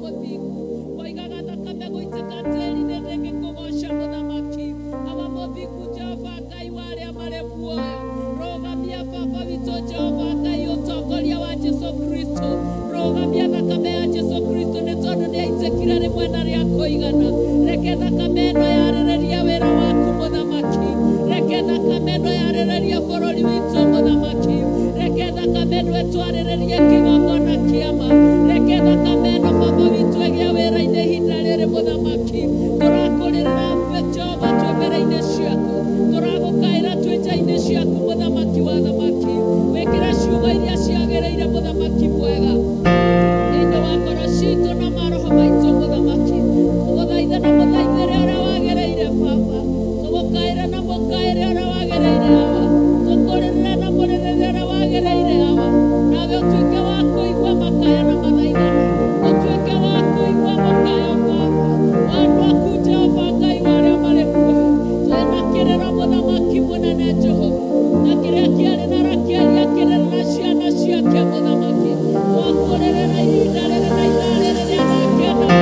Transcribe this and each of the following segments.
Mũthingu oigaga thakame gũitĩka tĩri-inĩ ndĩngĩkũgoca mũthamaki. Muoyo. Rũgamia Baba witũ Jehova Ngai ũtongoria wa Jesu Kristo. Rũgamia thakame ya Jesu Kristo nĩ tondũ nĩ aitĩkire rĩmwe na rĩa kũigana. Reke thakame ĩno yarĩrĩrie wĩra waku Mũthamaki. Reke thakame ĩno yarĩrĩrie bũrũri witũ Mũthamaki. Reke thakame ĩno ĩtwarĩrĩrie kĩgongona kĩama. Reke thakame ĩno Baba witũ ĩgĩe wĩra-inĩ ihinda rĩrĩ Mũthamaki. Tũrakũrĩrĩra Jehova twĩ mbere-inĩ ciaku. Tũragũkaĩra twĩ nja-inĩ ciaku Mũthamaki wa thamaki. Wĩkĩre ciugo iria ciagĩrĩire Mũthamaki mwega thĩinĩ wa ngoro citũ na maroho maitũ Mũthamaki. Tũgũthaithe na mũthaithĩre ũrĩa wagĩrĩire Baba. Tũgũkaĩre na mũkaĩre ũrĩa wagĩrĩire Awa. Tũkũrĩrĩre na mũrĩrĩre ũrĩa wagĩrĩire Awa. Nawe ũtuĩke wa kũigua makaya na mathaithana. Ũtuĩke wa kũigua mũkayo Baba wa andũ aku Jehova Ngai wa arĩa marĩ muoyo. Twĩna kĩrĩro Mũthamaki mũnene Jehova. Na kĩrĩa kĩarĩ na Rakeli akĩrĩrĩra ciana ciake Mũthamaki. Twakũrĩrĩra ihinda rĩrĩ na ithaa rĩrĩ rĩa thaa kenda Baba.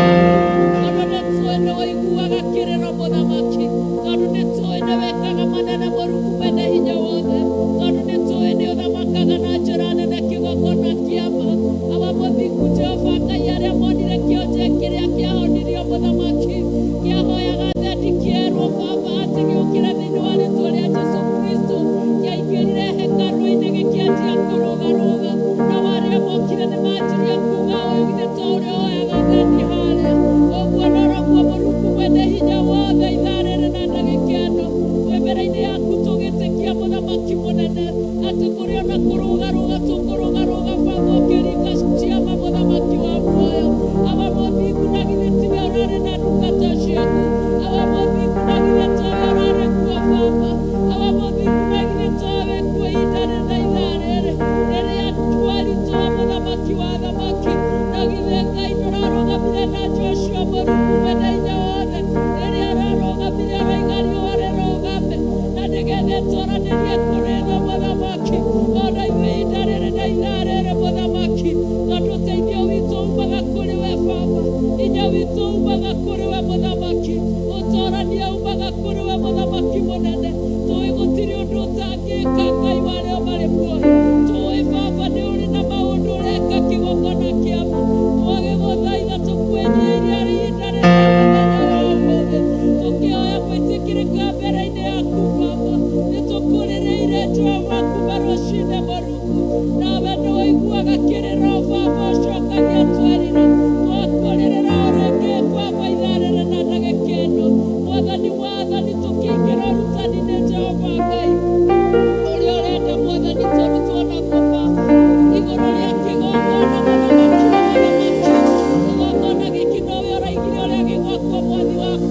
Tondũ nĩ tũĩ nĩ ũiguaga kĩrĩro Mũthamaki. Tondũ nĩ tũĩ nĩ wĩkaga manene Mũrungu mwene hinya wothe. Tondũ nĩ tũĩ nĩ ũthamakaga na njĩra nene kĩgongona kĩama. Awa mũthingu Jehova Ngai arĩa monire kĩonje kĩrĩa kĩahonirio Mũthamaki. Kĩahoyaga thendi kĩerwo Baba atĩ gĩũkĩre thĩinĩ wa rĩtwa rĩa Jesu Kristo. Kĩaingĩrire hekarũ-inĩ gĩkĩanjia kũrũgarũga. Nao arĩa mokire nĩ manjirie kuga ũyũ githĩ to ũrĩa ũhoyaga thendi harĩa. Ũguo noroguo Mũrungu mwene hinya wothe ithaa rĩrĩ na ndagĩka ĩno. Twĩ mbere-inĩ yaku tũgĩtĩkia Mũthamaki mũnene atĩ kũrĩ ona kũrũgarũga tũkũrũgarũga Baba ũkĩringa ciama Mũthamaki wa muoyo. Awa mũthingu na githĩ tiwe ũrarĩ na ndungata ciaku. Awa mũthingu na githĩ towe ũrarĩ kuo Baba. Awa mũthingu na githĩ towe wĩ kuo ihinda rĩrĩ na ithaa rĩrĩ. Rĩrĩa twaritũha Mũthamaki wa athamaki. Na githĩ Ngai ndũrarũgamire na Joshua Mũrungu mwene hinya wothe. Rĩrĩa ararũgamire araiga riũa rĩrũgame. Na nĩgetha ĩtwaranĩrie kũrĩ thũ Mũthamaki. Ona ithuĩ ihinda rĩrĩ na ithaa rĩrĩ Mũthamaki. Tondũ ũteithio witũ umaga kũrĩ we Baba. Hinya witũ umaga kũrĩ we Mũthamaki. Ũtorania umaga kũrĩ we Mũthamaki mũnene. Tũĩ gũtirĩ ũndũ ũtangĩka Ngai wa arĩa marĩ muoyo. Tũĩ Baba nĩ ũrĩ na maũndũ ũreka kĩgongona kĩama. Twagĩgũthaitha tũkwĩnyihĩria ihinda rĩrĩ rĩa mũthenya wa ũmũthĩ. Tũkĩhoya gwĩtĩkĩrĩka mbere-inĩ yaku Baba. Nĩ tũkũrĩrĩire Jehova kuma rũcinĩ Mũrungu. Nawe nĩ ũiguaga kĩrĩro Baba ũcokagia twerira. Twakũrĩrĩra o rĩngĩ Baba ithaa rĩrĩ na ndagĩka ĩno. Mwathani wa athani tũkĩingĩra ũrutani-inĩ Jehova Ngai. Ũrĩa ũrenda Mwathani tũrutwo naguo Baba. Igũrũ rĩa kĩgongona Mũthamaki wa athamaki. Kĩgongona gĩkĩ nowe ũraigire ũrĩa gĩgwakwo Mwathi waku.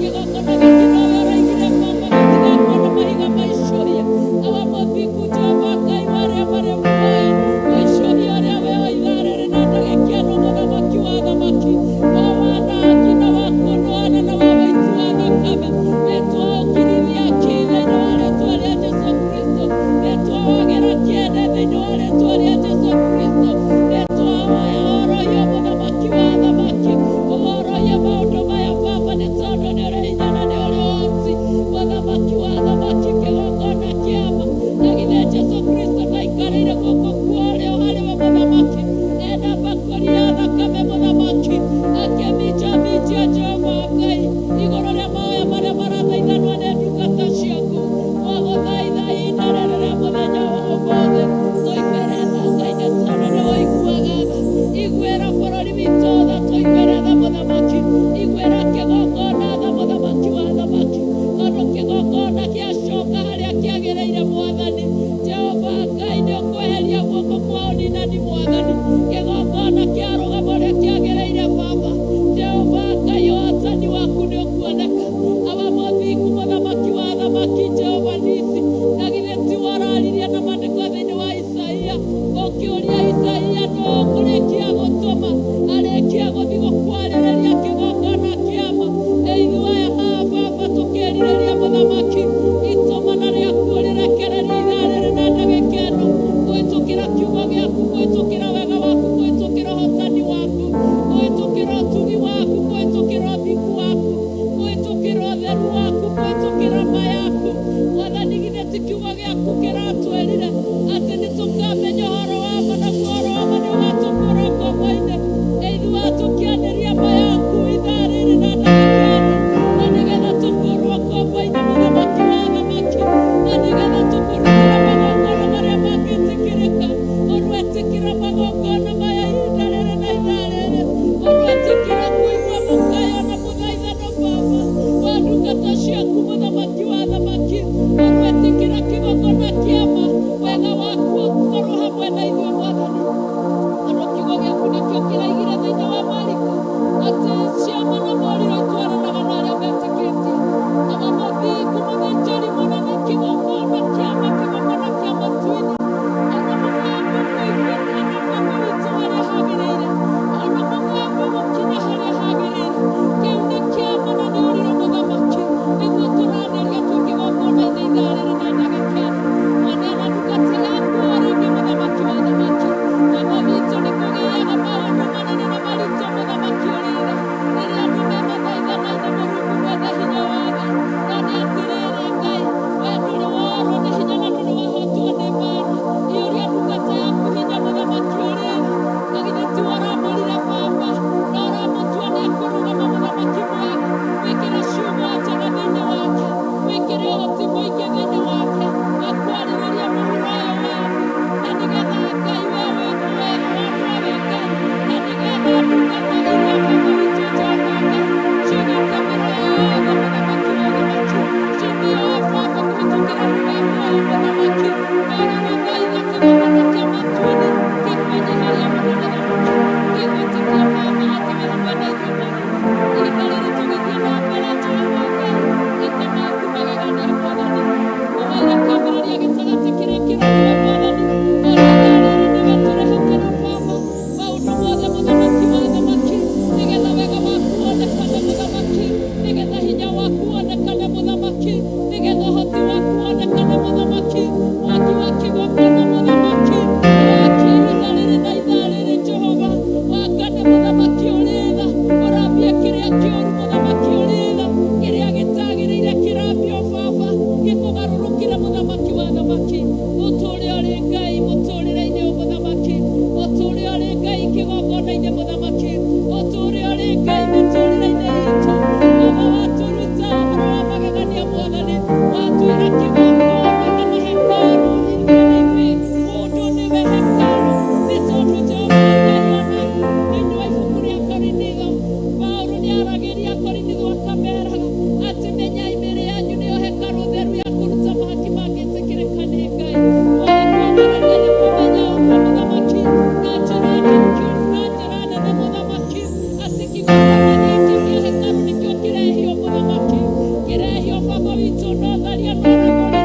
Kĩgongona gĩkĩ nowe ũraigire Baba gĩtigakwo na mahiga maicũhie. Awa mũthingu Jehova Ngai wa arĩa marĩ muoyo. Mũicũhie ũrĩa we o ithaa rĩrĩ na ndagĩka ĩno Mũthamaki wa athamaki. O wanangi na wa kũnũana na wa wũiti wa thakame. Nĩtwaũkirithia ki thĩinĩ wa rĩtwa rĩa Jesu Kristo. Nĩtwawagĩra kĩene thĩinĩ wa rĩtwa rĩa Jesu Kristo. Nĩtwahoya horohio Mũthamaki wa athamaki. Ũhorohie maũndũ maya Baba nĩ tondũ nĩ ũrĩ hinya na nĩ ũrĩ ũhoti. Mũthamaki wa athamaki kĩgongona kĩama. Na githĩ Jesu Kristo ndaikarĩire guoko kwa ũrĩo harĩ we Mũthamaki. Ena mbakũri ya thakame Mũthamaki. Akĩminjaminjia Jehova Ngai igũrũ rĩa mahoya marĩa marathaithanwo nĩ ndungata ciaku. Twagũthaitha ihinda rĩrĩ rĩa mũthenya wa ũmũthĩ. Tũiguĩre tha Ngai nĩ tondũ nĩ ũiguaga tha. Iguĩra bũrũri witũ tha, tũiguĩre tha Mũthamaki. Iguĩra kĩgongona tha Mũthamaki wa athamaki. Tondũ kĩgongona gĩacoka harĩa kĩagĩrĩire Mwathani. Jehova Kĩratwĩrire atĩ nĩ tũkamenya ũhoro wa ma, naguo ũhoro wa ma nĩ ũgatũkũra ngombo-inĩ. Ithuĩ tũkĩanĩria ma yaku ithaa rĩrĩ na ndagĩka ĩno, na nĩgetha tũkũrwo ngombo-inĩ, Mũthamaki wa athamaki, na nĩgetha tũkũrutĩra magongona marĩa mangĩtĩkĩrĩka. Ũrwetĩkĩra magongona maya ihinda rĩrĩ na ithaa rĩrĩ. Ũrwetĩkĩra kũigua mũkayo na mũthaithano, Baba, wa ndungata ciaku, Mũthamaki wa athamaki. Ũrwetĩkĩra kĩgongona kĩama, wega waku ũkorwo hamwe na ithuĩ, Mwathani, tondũ kiugo gĩaku nĩkĩo kĩraigire thĩinĩ wa Mariko atĩ ciama na moriro itwaranaga na arĩa metĩkĩtie. Aba mũthingu, mũthĩnjĩri mũnene, kĩgongona kĩama, kĩgongona kĩa matu-inĩ, ona mũgambo kũiguĩkana, Baba witũ, harĩa hagĩrĩire, ona mũgambo gũkinya harĩa hagĩrĩire, kĩu nĩ kĩama na nĩ ũriro, Mũthamaki. Nĩguo tũranĩria twĩ kĩgongona-inĩ ithaa rĩrĩ na ndagĩka ĩno. Mwaneana ndungata yaku o rĩngĩ, Mũthamaki wa athamaki. Baba witũ, nĩ kũgĩaga maũndũ manene na maritũ, Mũthamaki ũrĩ tha, rĩrĩa andũ me mathaithana-inĩ, Mũrungu mwene hinya wothe. No nĩ atĩrĩrĩ, Ngai, we ndũrĩ worwo nĩ hinya na ndũrĩ wahotwo nĩ mbara. Iyũria ndungata yaku hinya, Mũthamaki ũrĩ tha. Na githĩ tiwe ũramũrire baba na ũramũtua nĩ ekũrũgama, Mũthamaki mwega? Wĩkĩre ciugo njega thĩinĩ wake, wĩkĩre ũhoti mũingĩ thĩinĩ wake wa kwarĩrĩria mũhuro ũyũ wa thĩ, na nĩgetha, Ngai, we wĩwonwo wĩ Ngai, na nĩgetha ndungata iria, Baba witũ Jehova Ngai, cigĩte mĩroyo yothe, Mũthamaki wa ũthamaki, cimĩoe, Baba, kũhĩtũkĩra mũgambo ũyũ, Mũthamaki. Ndagũgũthaitha, kĩgongona kĩa matu-inĩ gĩkwĩnyihagia mũno, Mũthamaki, gĩgwĩtĩkia, Baba, atĩ wĩ hamwe na ithuĩ, Mwathani. Ihinda rĩrĩ tũgĩthiĩ na mbere, Jehova Ngai, ĩka maku magegania, Mwathani. Ũhaire kĩambĩrĩria, gĩtagatĩ, kĩrĩkĩro nĩwe, Mwathani. Ona ithaa rĩrĩ nĩwe tũrehokera, Baba, maũndũ mothe, Mũthamaki wa athamaki, nĩgetha wega waku wonekane, Mũthamaki, nĩgetha hinya waku wonekane, Mũthamaki, nĩgetha ũhoti waku wonekane, Mũthamaki. Mwaki wa kĩgongona, Mũthamaki, wakie ihinda rĩrĩ na ithaa rĩrĩ, Jehova. Wakane, Mũthamaki ũrĩ tha, ũrambie kĩrĩa kĩũru, Mũthamaki ũrĩ tha, kĩrĩa gĩtagĩrĩire kĩrambio, Baba, gĩkũgarũrũkĩre, Mũthamaki wa athamaki. Ũtũũre ũrĩ Ngai mũtũũrĩre-inĩ ũyũ, Mũthamaki. Ũtũũre ũrĩ Ngai kĩgongona-inĩ, Mũthamaki. Ũtũũre ũrĩ Ngai mĩtũũrĩre-inĩ itũ. Baba, watũruta ũhoro wa magegania, Mwathani. Watwĩra kĩgongona kana hekarũ ithuĩ nĩ ithuĩ, mũndũ nĩwe hekarũ, nĩ tondũ Jehova Ngai, ona thĩinĩ wa ibuku rĩa Korinitho, Paulo nĩ aragĩria Korinitho akameraga atĩ menyai mĩĩrĩ yanyu nĩyo hekarũ theru ya kũruta mahaki mangĩtĩkĩrĩka nĩ Ngai. Kwaga kwambararia nĩ kũmenya ũguo, Mũthamaki, na njĩra ndikĩru na njĩra nene, Mũthamaki, atĩ kĩgongona gĩkĩ kĩa hekarũ nĩkĩo kĩrehio, Mũthamaki, kĩrehio, Baba witũ, no tharia, no ragũri,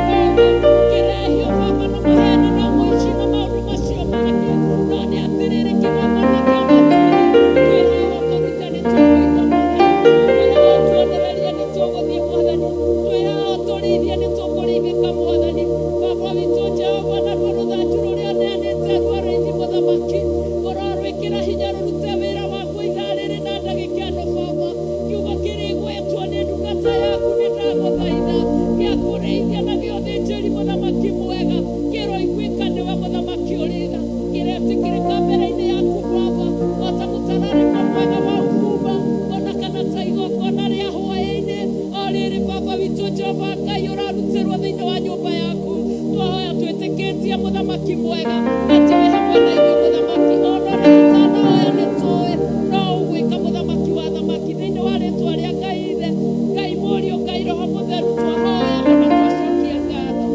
no kĩrehio, Baba, na maheni na mũici na maũndũ macio mangĩ. No nĩ atĩrĩrĩ, kĩgongona kĩa matu-inĩ twĩ haha kũruta nĩ tũkũigua, Mwathani. Twĩ haha tuonererie nĩ tũgũthiĩ, Mwathani. Twĩ haha tũrĩithie nĩ tũkũrĩithĩka, Mwathani. Baba witũ Jehova, naruo rũthanju rũrĩa neanĩte ruo rĩithi, Mũthamaki, ũrorwĩkĩra hinya rũrute wĩra waku ithaa rĩrĩ na ndagĩka ĩno, Baba. Kiugo kĩrĩgwetwo nĩ ndungata yaku, nĩ ndagũthaitha, gĩa kũrĩithia na gĩa ũthĩnjĩri, Mũthamaki mwega, kĩroiguĩka nĩwe, Mũthamaki ũrĩ tha, kĩretĩkĩrĩka mbere-inĩ yaku, Baba, o ta mũtararĩko mwega wa ũbumba, ona kana ta igongona rĩa hwaĩ-inĩ o rĩrĩ, Baba witũ Jehova Ngai, ũrarutĩrwo thĩinĩ wa nyũmba yaku. Twahoya twĩtĩkĩtie, Mũthamaki mwega, atĩ wĩ hamwe na ithuĩ, Mũthamaki. Ona ũrĩa tũtanahoya nĩ tũĩ no ũgwĩka, Mũthamaki wa athamaki. Thĩinĩ wa rĩtwa rĩa Ngai Ithe, Ngai Mũriũ, Ngai Roho Mũtheru, twahoya ona twacokia ngatho.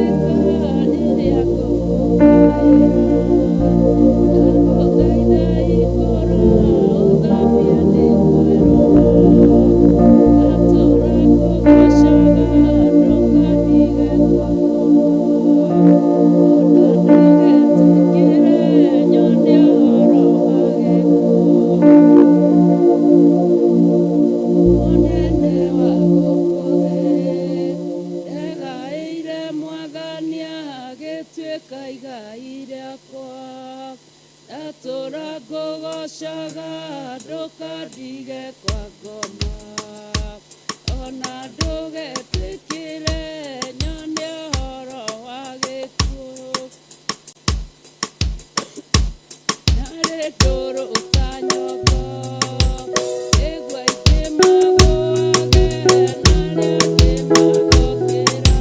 Rĩrĩa ngũkũkaĩra, ndagũthaitha ikũra ũthambie nĩ kwerũha. Ndũkandige kwa ngoma, ona ndũgetĩkĩre nyone ũhoro wa gĩkuũ. Narĩ ndũrũ ta nyongo, nĩguo aingĩ magũage na arĩa angĩ magokĩra.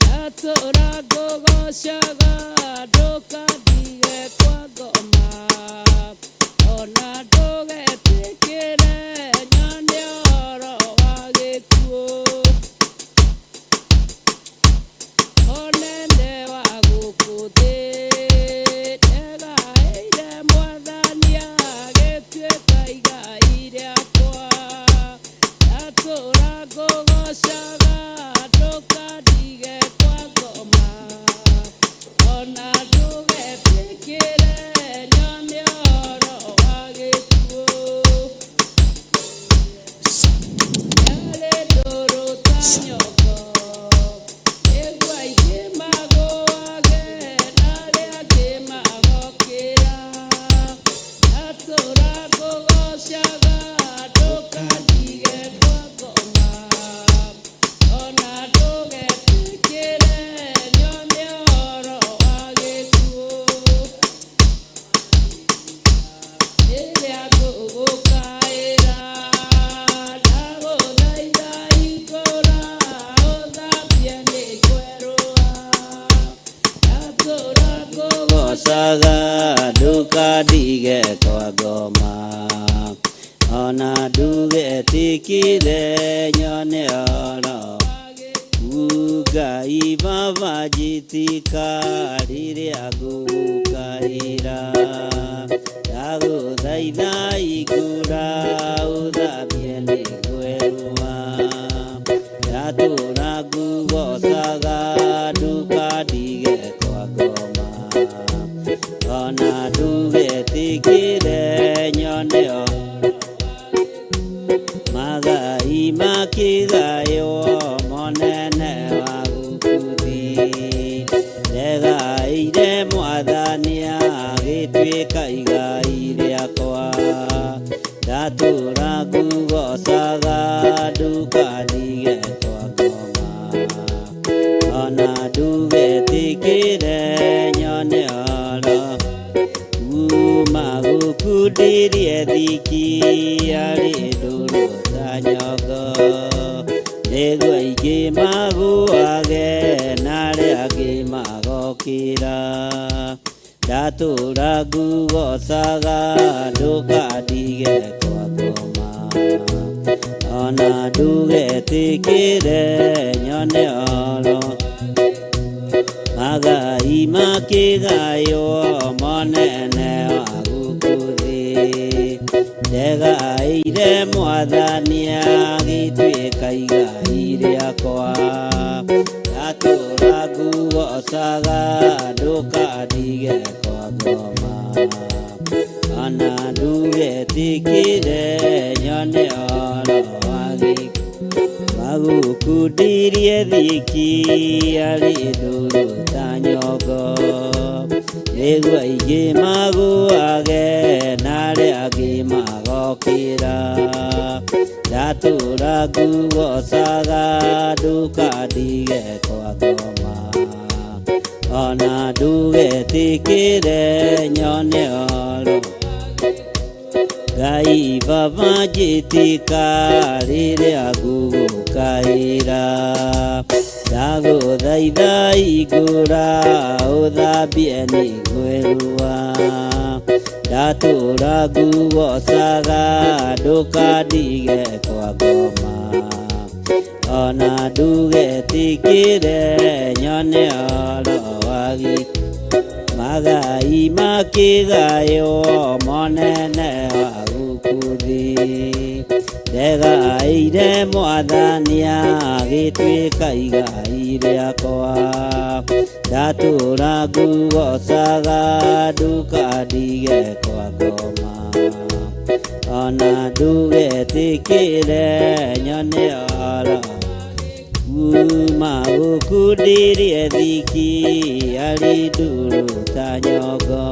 Ndatũũra ngũgoocaga, ndũkandige kwa ngoma, ona ndũgetĩkĩre nyone ũhoro wa gĩkuũ. Ũnene wa gũkũ thĩ, nĩngaĩire Mwathani agĩtuĩka igai rĩakwa. Ndatũũra ngũgoocaga, ndũkandige kwa ngoma, ona ndũgetĩkĩre nyone ũhoro wa gĩkuũ. Yarĩ ndũrũ ta nyongo, nĩguo aingĩ magũage na arĩa angĩ magokĩra. Ndatũũra ngũgoocaga, ndũkandige kwa ngoma, ona ndũgetĩkĩre nyone ũhoro wa gĩkuũ. Rĩrĩa ngũgũkaĩra, ndagũthaitha ikũra, ũthambie nĩngwerũha. Ndatũũra ngũgoocaga, ndũkandige kwa ngoma, ona ndũgetĩkĩre nyone ũhoro wa gĩkuũ. Ũnene wa gũkũ thĩ, ndegaĩire Mwathani agĩtuĩka igai rĩakwa. Ndatũũra ngũgoocaga, ndũkandige kwa ngoma, ona ndũgetĩkĩre nyone ũhoro wa gĩkuũ. Yarĩ ndũrũ ta nyongo, nĩguo aingĩ magũage na arĩa angĩ magokĩra. Ndatũũra ngũgoocaga, ndũkandige kwa ngoma, ona ndũgetĩkĩre nyone ũhoro wa gĩkuũ. Rĩrĩa ngũgũkaĩra, ndagũthaitha ikũra, ũthambie nĩngwerũha. Ndatũũra Gocaga ndũkandige kwa ngoma, ona ndũgetĩkĩre nyone ũhoro wa gĩkuũ. Ngai baba njĩtĩka rĩrĩa ngũgũkaĩra, ndagũthaitha ikũra ũthambie nĩngwerũha. Ndatũũra ngũgoocaga, ndũkandige kwa ngoma, ona ndũgetĩkĩre nyone Ũhoro wa gĩkuũ. magai makĩgaywo monene wa gũkũ thĩ. Ndegaĩire Mwathani agĩtuĩka igai rĩakwa. Ndatũũra ngũgoocaga, ndũkandige kwa ngoma, ona ndũgetĩkĩre nyone ũhoro kuma gũkundirie thiki arĩ ndũrũ ta nyongo, nĩguo aingĩ magũage na arĩa angĩ magokĩra. Ndatũũra ngũgoocaga, ndũkandige kwa ngoma, ona ndũgetĩkĩre nyone ũhoro magai makĩgaywo monene wa gũkũ thĩ. Ndegaĩire Mwathani agĩtuĩka igai rĩakwa. Ndatũũra ngũgoocaga, ndũkandige kwa ngoma, ona ndũgetĩkĩre nyone ũhoro wa gĩkuũ. Magũkundirie thiki arĩ ndũrũ ta nyongo, Nĩguo aingĩ magũage na arĩa angĩ magokĩra. Ndatũra ngugocaga ndũkandige kwa ngoma. Ona ndũgetĩkĩre nyone oro. Ngai baba njĩtĩka rĩrĩa ngũgũkaĩra. Ndagũthaitha hingũra ũthambie nĩngwĩrua. Ndatũra ngugocaga ndũkandige kwa ngoma. Ona ndũgetĩkĩre nyone oro wagi. Magai makĩgaywo monene wa gũkũ thĩ. Ndegaĩire Mwathani agĩtuĩka igai rĩakwa. Ndatũra ngugocaga ndũkandige kwa ngoma. Ona ndũgetĩkĩre nyone oro kuma gũkũ ndĩrĩe thiki arĩ ndũrũ ta nyongo.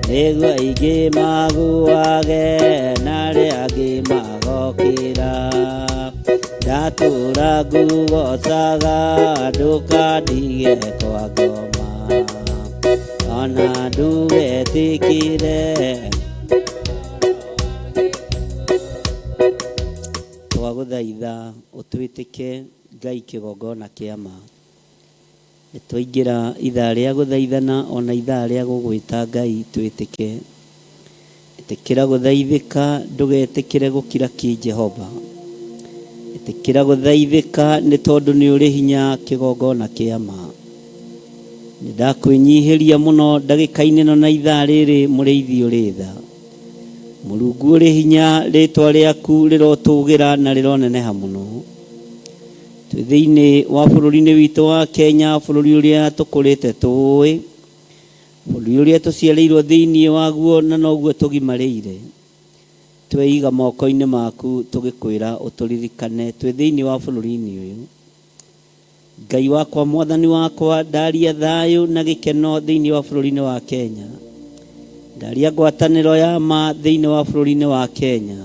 Nĩguo aingĩ magũage na arĩa angĩ magokĩra. Ndatũra ngugocaga ndũkandige kwa ngoma. Ona ndũgetĩkĩre twagũthaitha ũtwĩtĩke Ngai kĩgongona kĩa ma. Nĩ twaingĩra ithaa rĩa gũthaithana ona ithaa rĩa gũgwĩta Ngai twĩtĩke. Ĩtĩkĩra gũthaithĩka ndũgetĩkĩre gũkira ki Jehova. Ĩtĩkĩra gũthaithĩka nĩ tondũ nĩ ũrĩ hinya kĩgongona kĩa ma. Nĩ ndakwĩnyihĩria mũno ndagĩka-inĩ ĩno na ithaa rĩrĩ mũrĩithi ũrĩ tha. Mũrungu ũrĩ hinya rĩtwa rĩaku rĩrotũgĩra na rĩroneneha mũno. Twĩ thĩinĩ wa bũrũri-inĩ witũ wa Kenya, bũrũri ũrĩa tũkũrĩte tũĩ, bũrũri ũrĩa tũciarĩirwo thĩinĩ waguo na noguo tũgimarĩire. Tweiga moko-inĩ maku tũgĩkwĩra ũtũririkane twĩ thĩinĩ wa bũrũri-inĩ ũyũ. Ngai wakwa, Mwathani wakwa, ndaria thayũ na gĩkeno thĩinĩ wa bũrũri-inĩ wa Kenya. Ndaria ngwatanĩro ya ma thĩinĩ wa bũrũri-inĩ wa Kenya.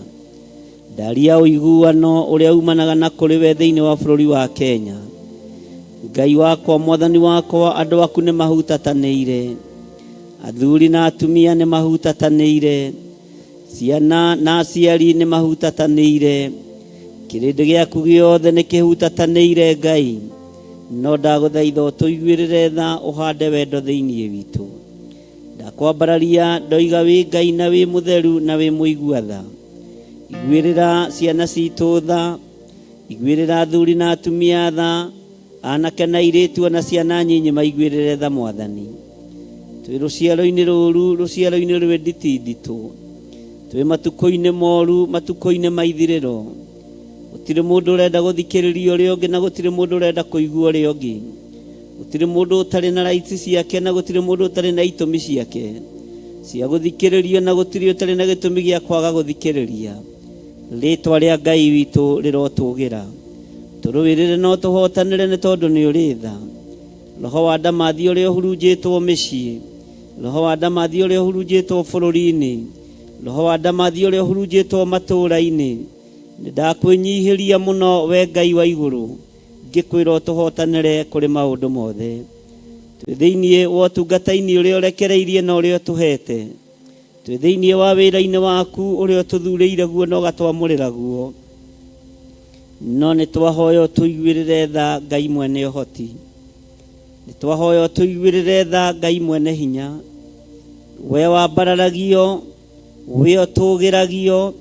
Ndaria ũiguano ũrĩa umanaga na kũrĩ we thĩinĩ wa bũrũri wa Kenya. Ngai wakwa, Mwathani wakwa, andũ aku nĩ mahutatanĩire. Athuri na atumia nĩ mahutatanĩire. Ciana na aciari nĩ mahutatanĩire. Kĩrĩndĩ gĩaku gĩothe nĩ kĩhutatanĩire Ngai. No ndagũthaitha ũtũiguĩrĩre tha ũhande wendo thĩinĩ witũ. Ndakwambararia ndoiga wĩ Ngai na wĩ mũtheru na wĩ mũigua tha. Iguĩrĩra ciana citũ tha, iguĩrĩra athuri na atumia tha, anake na airĩtu ona ciana nyinyi maiguĩrĩre tha Mwathani. Twĩ rũciaro-inĩ rũru, rũciaro-inĩ rwĩ nditi nditũ. Twĩ matukũ-inĩ moru, matukũ-inĩ ma ithirĩro. Gũtirĩ mũndũ ũrenda gũthikĩrĩria ũrĩa ũngĩ na gũtirĩ mũndũ ũrenda kũigua ũrĩa ũngĩ. Gũtirĩ mũndũ ũtarĩ na rights ciake na gũtirĩ mũndũ ũtarĩ na itũmi ciake cia gũthikĩrĩrio na gũtirĩ ũtarĩ na gĩtũmi gĩa kwaga gũthikĩrĩria. Rĩtwa rĩa Ngai witũ rĩrotũgĩra. Tũrũĩrĩre no tũhotanĩre nĩ tondũ nĩ ũrĩ tha. Roho wa ndamathi ũrĩa ũhurunjĩtwo mĩciĩ, roho wa ndamathi ũrĩa ũhurunjĩtwo bũrũri-inĩ, roho wa ndamathi ũrĩa ũhurunjĩtwo matũũra-inĩ, nĩ ndakwĩnyihĩria mũno we Ngai wa igũrũ, ngĩkwĩra ũtũhotanĩre kũrĩ maũndũ mothe. Twĩ thĩinĩ wa ũtungata-inĩ ũrĩa ũrekereirie na ũrĩa ũtũhete. Twĩ thĩinĩ wa wĩra-inĩ waku ũrĩa ũtũthurĩire guo na ũgatwamũrĩra guo. No nĩ twahoya ũtũiguĩrĩre tha Ngai mwene ũhoti. Nĩ twahoya ũtũiguĩrĩre tha Ngai mwene hinya. We wambararagio, we ũtũgĩragio,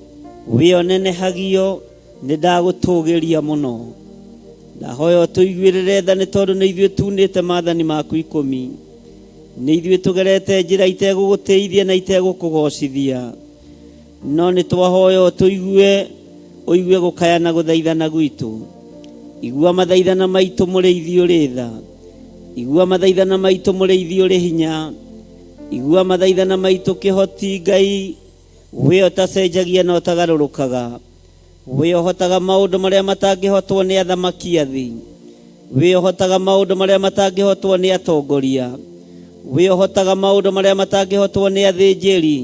we ũnenehagio, nĩ ndagũtũgĩria mũno. Ndahoya ũtũiguĩrĩre tha nĩ tondũ nĩ ithuĩ tunĩte maathani maku ikũmi. Nĩ ithuĩ tũgerete njĩra itegũgũtĩithia na itegũkũgocithia. No nĩ twahoya ũtũigue, ũigue gũkaya na gũthaithana gwitũ. Igua mathaithana maitũ mũrĩithi ũrĩ tha. Igua mathaithana maitũ mũrĩithi ũrĩ hinya. Igua mathaithana maitũ kĩhoti Ngai, we ũtacenjagia na ũtagarũrũkaga. We ũhotaga maũndũ marĩa matangĩhotwo nĩ athamaki a thĩ. We ũhotaga maũndũ marĩa matangĩhotwo nĩ atongoria. Wĩ ũhotaga maũndũ marĩa matangĩhotwo nĩ athĩnjĩri.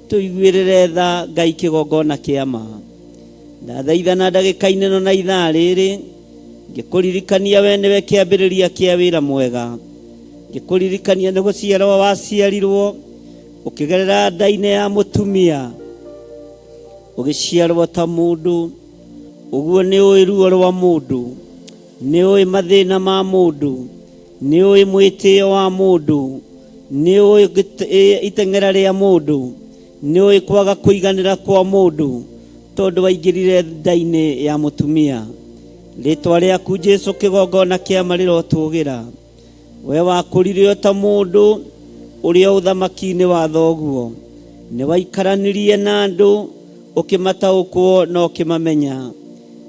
Tũiguĩrĩre tha Ngai kĩgongona kĩa ma. Ndathaithana ndagĩka-inĩ ĩno na ithaa rĩrĩ, ngĩkũririkania we nĩwe kĩambĩrĩria kĩa wĩra mwega. Ngĩkũririkania nĩ gũciarwo waciarirwo, ũkĩgerera nda-inĩ ya mũtumia, ũgĩciarwo ta mũndũ. Ũguo nĩ ũĩ ruo rwa mũndũ, nĩ ũĩ mathĩna ma mũndũ, nĩ ũĩ mwĩtĩo wa mũndũ, nĩ ũĩ iteng'era rĩa mũndũ, nĩ ũĩ kwaga kũiganĩra kwa mũndũ, tondũ waingĩrire nda-inĩ ya mũtumia. Rĩtwa rĩaku Jesu kĩgongona kĩa ma rĩrotũgĩra. We wakũrire o ta mũndũ ũrĩa ũthamaki-inĩ wa thoguo. Nĩ waikaranirie na andũ ũkĩmataũkwo na ũkĩmamenya.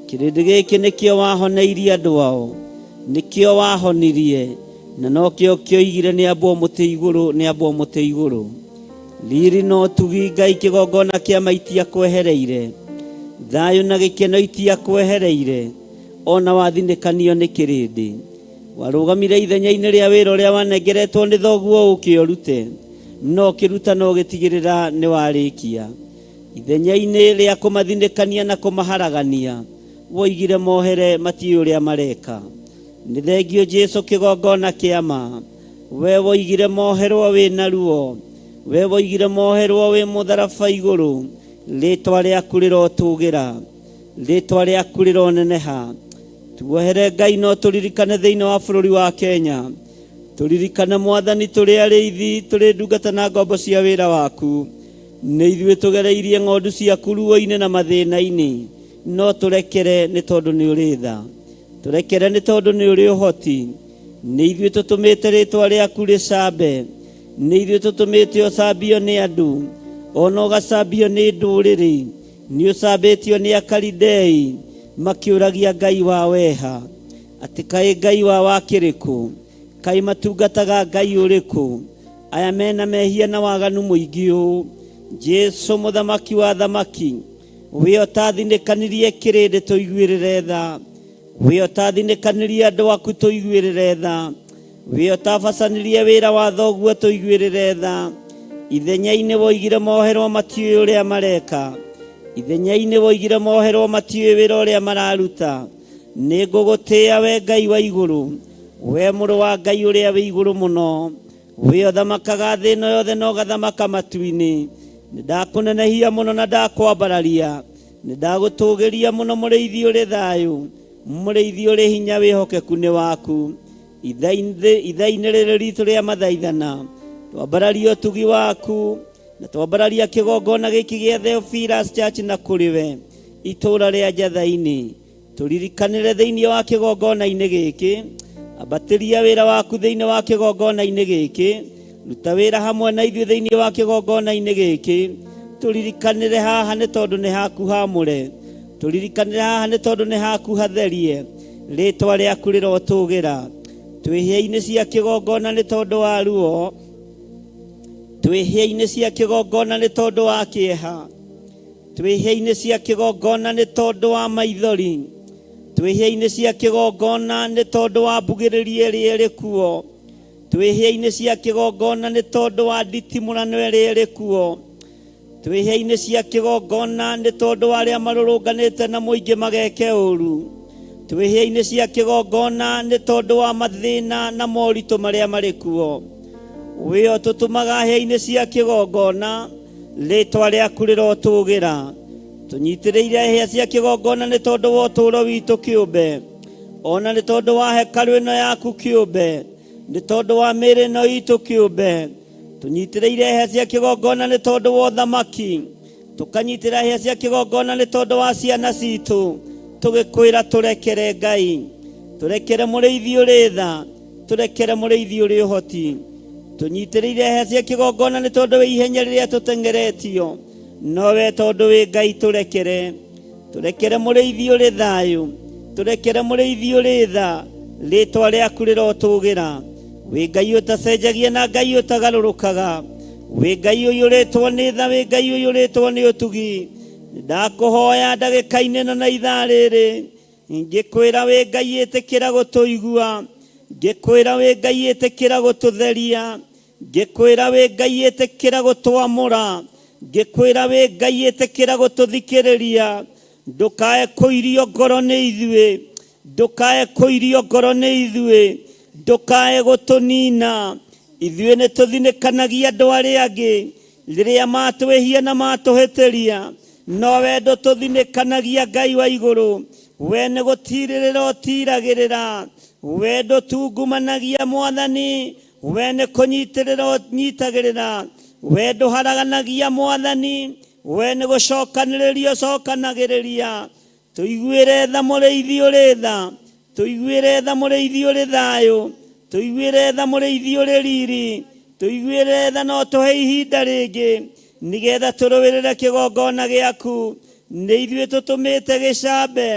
Kĩrĩndĩ gĩkĩ nĩkĩo wahoneirie andũ ao, nĩkĩo wahonirie, na nokĩo kĩoigire nĩ ambwo mũtĩ igũrũ, nĩ ambwo mũtĩ igũrũ. Riri na ũtugi Ngai kĩgongona kĩa ma itiakwehereire, thayũ na gĩkeno itiakwehereire, ona wathinĩkanio nĩ kĩrĩndĩ. Warũgamire ithenya-inĩ rĩa wĩra ũrĩa wanengeretwo nĩ thoguo ũke ũrute, no ũkĩruta na ũgĩtigĩrĩra nĩ warĩkia. Ithenya-inĩ rĩa kũmathinĩkania na kũmaharagania, woigire mohere matiũĩ ũrĩa mareka. Nĩ thengio Jesu kĩgongona kĩa ma. We woigire moherwo wĩ na ruo, we woigire moherwo wĩ mũtharaba igũrũ. Rĩtwa rĩaku rĩrotũgĩra, rĩtwa rĩaku rĩroneneha. Tuohere Ngai no tũririkane thĩinĩ wa bũrũri wa Kenya. Tũririkane Mwathani tũrĩ arĩithi, tũrĩ ndungata na ngombo cia wĩra waku. Nĩ ithuĩ tũgereirie ng'ondu ciaku ruo-inĩ na mathĩna-inĩ. No tũrekere nĩ tondũ nĩ ũrĩ tha. Tũrekere nĩ tondũ nĩ ũrĩ ũhoti. Nĩ ithuĩ tũtũmĩte rĩtwa rĩaku rĩcambe. Nĩ ithuĩ tũtũmĩte ũcambio nĩ andũ, ona ũgacambio nĩ ndũrĩrĩ. Nĩ ũcambĩtio nĩ Akalidei makĩũragia Ngai wa weha, atĩ kaĩ Ngai wa wakĩrĩ kũ? Kaĩ matungataga Ngai ũrĩkũ? Aya mena mehia na waganu mũingĩ ũũ. Jesu mũthamaki wa thamaki, we ũtathinĩkanirie kĩrĩndĩ tũiguĩrĩre tha. We ũtathinĩkanirie andũ aku tũiguĩrĩre tha. We ũtabacanirie wĩra wa thoguo tũiguĩrĩre tha. Ithenya-inĩ woigire moherwo matiũĩ ũrĩa mareka. Ithenya-inĩ woigire moherwo matiũĩ wĩra ũrĩa mararuta. Nĩ ngũgũtĩĩa we Ngai wa igũrũ, we mũrũ wa Ngai ũrĩa wĩ igũrũ mũno. We ũthamakaga thĩ ĩno yothe na ũgathamaka matu-inĩ. Nĩ ndakũnenehia mũno na ndakwambararia. Nĩ ndagũtũgĩria mũno mũrĩithi ũrĩ thayũ, mũrĩithi ũrĩ hinya wĩhokeku nĩ waku. Ithaa-inĩ rĩrĩ ritũ rĩa mathaithana, twambararia ũtugi waku na twambararia kĩgongona gĩkĩ gĩa Theophilus Church na kũrĩ we itũũra rĩa Njatha-inĩ. Tũririkanĩre thĩinĩ wa kĩgongona-inĩ gĩkĩ, ambatĩria wĩra waku thĩinĩ wa kĩgongona-inĩ gĩkĩ, ruta wĩra hamwe na ithuĩ thĩinĩ wa kĩgongona-inĩ gĩkĩ. Tũririkanĩre haha nĩ tondũ nĩ haku hamũre, tũririkanĩre haha nĩ tondũ nĩ haku hatherie. Rĩtwa rĩaku rĩrotũgĩra. Twĩ hĩa-inĩ cia kĩgongona nĩ tondũ wa ruo, twĩ hĩa-inĩ cia kĩgongona nĩ tondũ wa kĩeha, twĩ hĩa-inĩ cia kĩgongona nĩ tondũ wa maithori, twĩ hĩa-inĩ cia kĩgongona nĩ tondũ wa mbugĩrĩrio ĩrĩa ĩrĩ kuo, twĩ hĩa-inĩ cia kĩgongona nĩ tondũ wa nditimũrano ĩrĩa ĩrĩ kuo, twĩ hĩa-inĩ cia kĩgongona nĩ tondũ wa arĩa marũrũnganĩte na mũingĩ mageke ũru, twĩ hĩa-inĩ cia kĩgongona nĩ tondũ wa mathĩna na moritũ marĩa marĩ kuo. Wĩ ũtũtũmaga hĩa-inĩ cia kĩgongona, rĩtwa rĩaku rĩrotũgĩra. Tũnyitĩrĩire hĩa cia kĩgongona nĩ tondũ wa ũtũũro witũ kĩũmbe, ona nĩ tondũ wa hekarũ ĩno yaku kĩũmbe, nĩ tondũ wa mĩĩrĩ ĩno itũ kĩũmbe. Tũnyitĩrĩire hĩa cia kĩgongona nĩ tondũ wa ũthamaki, tũkanyitĩra hĩa cia kĩgongona nĩ tondũ wa ciana citũ, tũgĩkwĩra tũrekere Ngai, tũrekere mũrĩithi ũrĩ tha, tũrekere mũrĩithi ũrĩ ũhoti. Tũnyitĩrĩire hĩa cia kĩgongona nĩ tondũ wa ihenya rĩrĩa tũteng'eretio, no we tondũ wĩ Ngai tũrekere. Tũrekere mũrĩithi ũrĩ thayũ, tũrekere mũrĩithi ũrĩ tha, rĩtwa rĩaku rĩrotũgĩra. Wĩ Ngai ũtacenjagia na Ngai ũtagarũrũkaga, wĩ Ngai ũiyũrĩtwo nĩ tha, wĩ Ngai ũiyũrĩtwo nĩ ũtugi. Ndakũhoya ndagĩka-inĩ ĩno na ithaa rĩrĩ, ngĩkwĩra wĩ Ngai ĩtĩkĩra gũtũigua, ngĩkwĩra wĩ Ngai ĩtĩkĩra gũtũtheria. Ngĩkwĩra wĩ Ngai ĩtĩkĩra gũtwamũra, ngĩkwĩra wĩ Ngai ĩtĩkĩra gũtũthikĩrĩria. Ndũkae kũirio ngoro nĩ ithuĩ, ndũkae kũirio ngoro nĩ ithuĩ, ndũkae gũtũnina. Ithuĩ nĩ tũthinĩkanagia andũ arĩa angĩ rĩrĩa matwĩhia na matũhĩtĩria, no we ndũtũthinĩkanagia Ngai wa igũrũ. We nĩ gũtirĩrĩra ũtiragĩrĩra, we ndũtungumanagia Mwathani, we nĩ kũnyitĩrĩra ũnyitagĩrĩra, we ndũharaganagia Mwathani, we nĩ gũcokanĩrĩria ũcokanagĩrĩria. Tũiguĩre tha mũrĩithi ũrĩ tha, tũiguĩre tha mũrĩithi ũrĩ thayũ, tũiguĩre tha mũrĩithi ũrĩ riri, tũiguĩre tha no tũhe ihinda rĩngĩ nĩgetha tũrũĩrĩre kĩgongona gĩaku. Nĩ ithuĩ tũtũmĩte gĩcambe,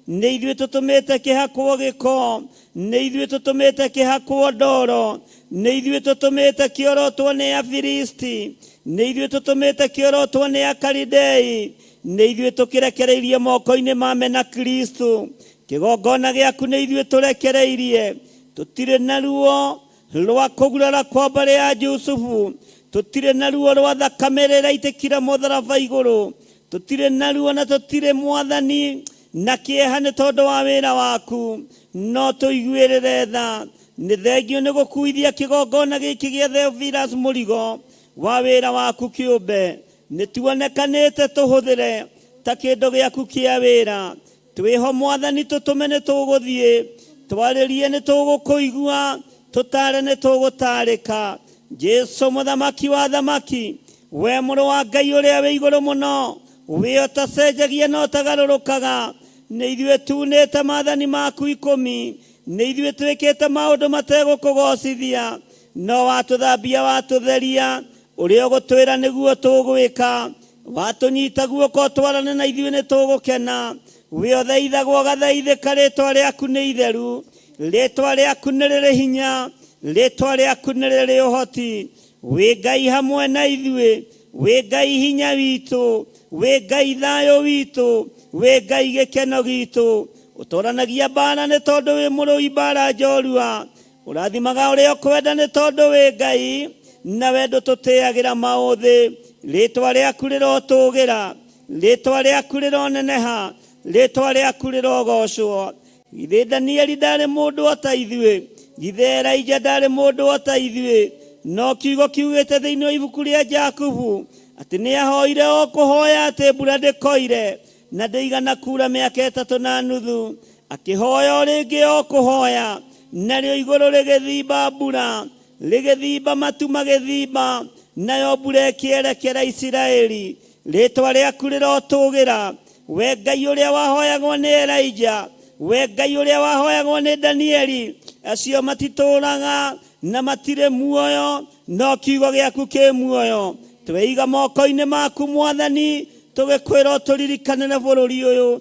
nĩ ithuĩ tũtũmĩte kĩhakwo gĩko, nĩ ithuĩ tũtũmĩte kĩhakwo ndoro, nĩ ithuĩ tũtũmĩte kĩorotwo nĩ Afilisti, nĩ ithuĩ tũtũmĩte kĩorotwo nĩ Akalidei, nĩ ithuĩ tũkĩrekereirie moko-inĩ ma mena Kristo. Kĩgongona gĩaku nĩ ithuĩ tũrekereirie, tũtirĩ na ruo rwa kũgurara kwa mbarĩ ya Jusufu, tũtirĩ na ruo rwa thakame rĩraitĩkire mũtharaba igũrũ, tũtirĩ na ruo na tũtirĩ Mwathani na kĩeha nĩ tondũ wa wĩra waku, no tũiguĩrĩre tha. Nĩ thengio nĩ gũkuithia kĩgongona gĩkĩ gĩa Theophilus mũrigo wa wĩra waku kĩũmbe. Nĩ tuonekanĩte tũhũthĩre ta kĩndũ gĩaku kĩa wĩra. Twĩho Mwathani, tũtũme nĩ tũgũthiĩ, twarĩrie nĩ tũgũkũigua, tũtare nĩ tũgũtarĩka. Jesu mũthamaki wa thamaki, we mũrũ wa Ngai ũrĩa wĩ igũrũ mũno, wĩ ũtacenjagia na ũtagarũrũkaga, nĩ ithuĩ tunĩte maathani maku 10, nĩ ithuĩ twĩkĩte maũndũ mategũkũgocithia, no watũthambia watũtheria, ũrĩa ũgũtwĩra nĩguo tũgwĩka, watũnyita guoko twarane na ithuĩ nĩ tũgũkena. Wĩ ũthaithagwo ũgathaithĩka, rĩtwa rĩaku nĩ itheru, rĩtwa rĩaku nĩ rĩrĩ hinya, rĩtwa rĩaku nĩ rĩrĩ ũhoti. Wĩ Ngai hamwe na ithuĩ, wĩ Ngai hinya witũ, wĩ Ngai thayũ witũ, wĩ Ngai gĩkeno gitũ. Ũtoranagia mbara nĩ tondũ wĩ mũrũi mbara njorua, ũrathimaga ũrĩa ũkwenda nĩ tondũ wĩ Ngai, na we ndũtũtĩagĩra maũthĩ. Rĩtwa rĩaku rĩrotũgĩra, rĩtwa rĩaku rĩroneneha, rĩtwa rĩaku rĩrogocwo. Githĩ Danieli ndarĩ mũndũ o ta ithuĩ? Githĩ Elija ndarĩ mũndũ o ta ithuĩ? No kiugo kiugĩte thĩinĩ wa ibuku rĩa Jakubu atĩ nĩ ahoire o kũhoya atĩ mbura ndĩkoire, na ndĩigana kura mĩaka 3.5. Akĩhoya o rĩngĩ o kũhoya, narĩo igũrũ rĩgĩthimba mbura, rĩgĩthimba matu magĩthimba, nayo mbura ĩkĩerekera Isiraeli. Rĩtwa rĩaku rĩrotũgĩra, we Ngai ũrĩa wahoyagwo nĩ Elija, we Ngai ũrĩa wahoyagwo nĩ Danieli. Acio matitũũraga na matirĩ muoyo, no kiugo gĩaku kĩ muoyo. Tweiga moko-inĩ maku Mwathani, tũgĩkwĩra ũtũririkanĩre bũrũri ũyũ.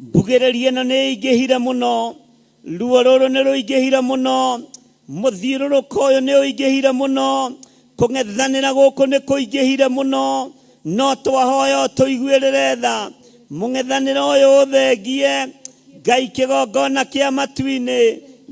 Mbugĩrĩria ĩno nĩ ĩingĩhire mũno, ruo rũrũ nĩ rũingĩhire mũno, mũthiũrũrũko ũyũ nĩ ũingĩhire mũno, kũng'ethanĩra gũkũ nĩ kũingĩhire mũno, no twahoya ũtũiguĩrĩre tha. Mũng'ethanĩro ũyũ ũthengie, Ngai kĩgongona kĩa matu-inĩ,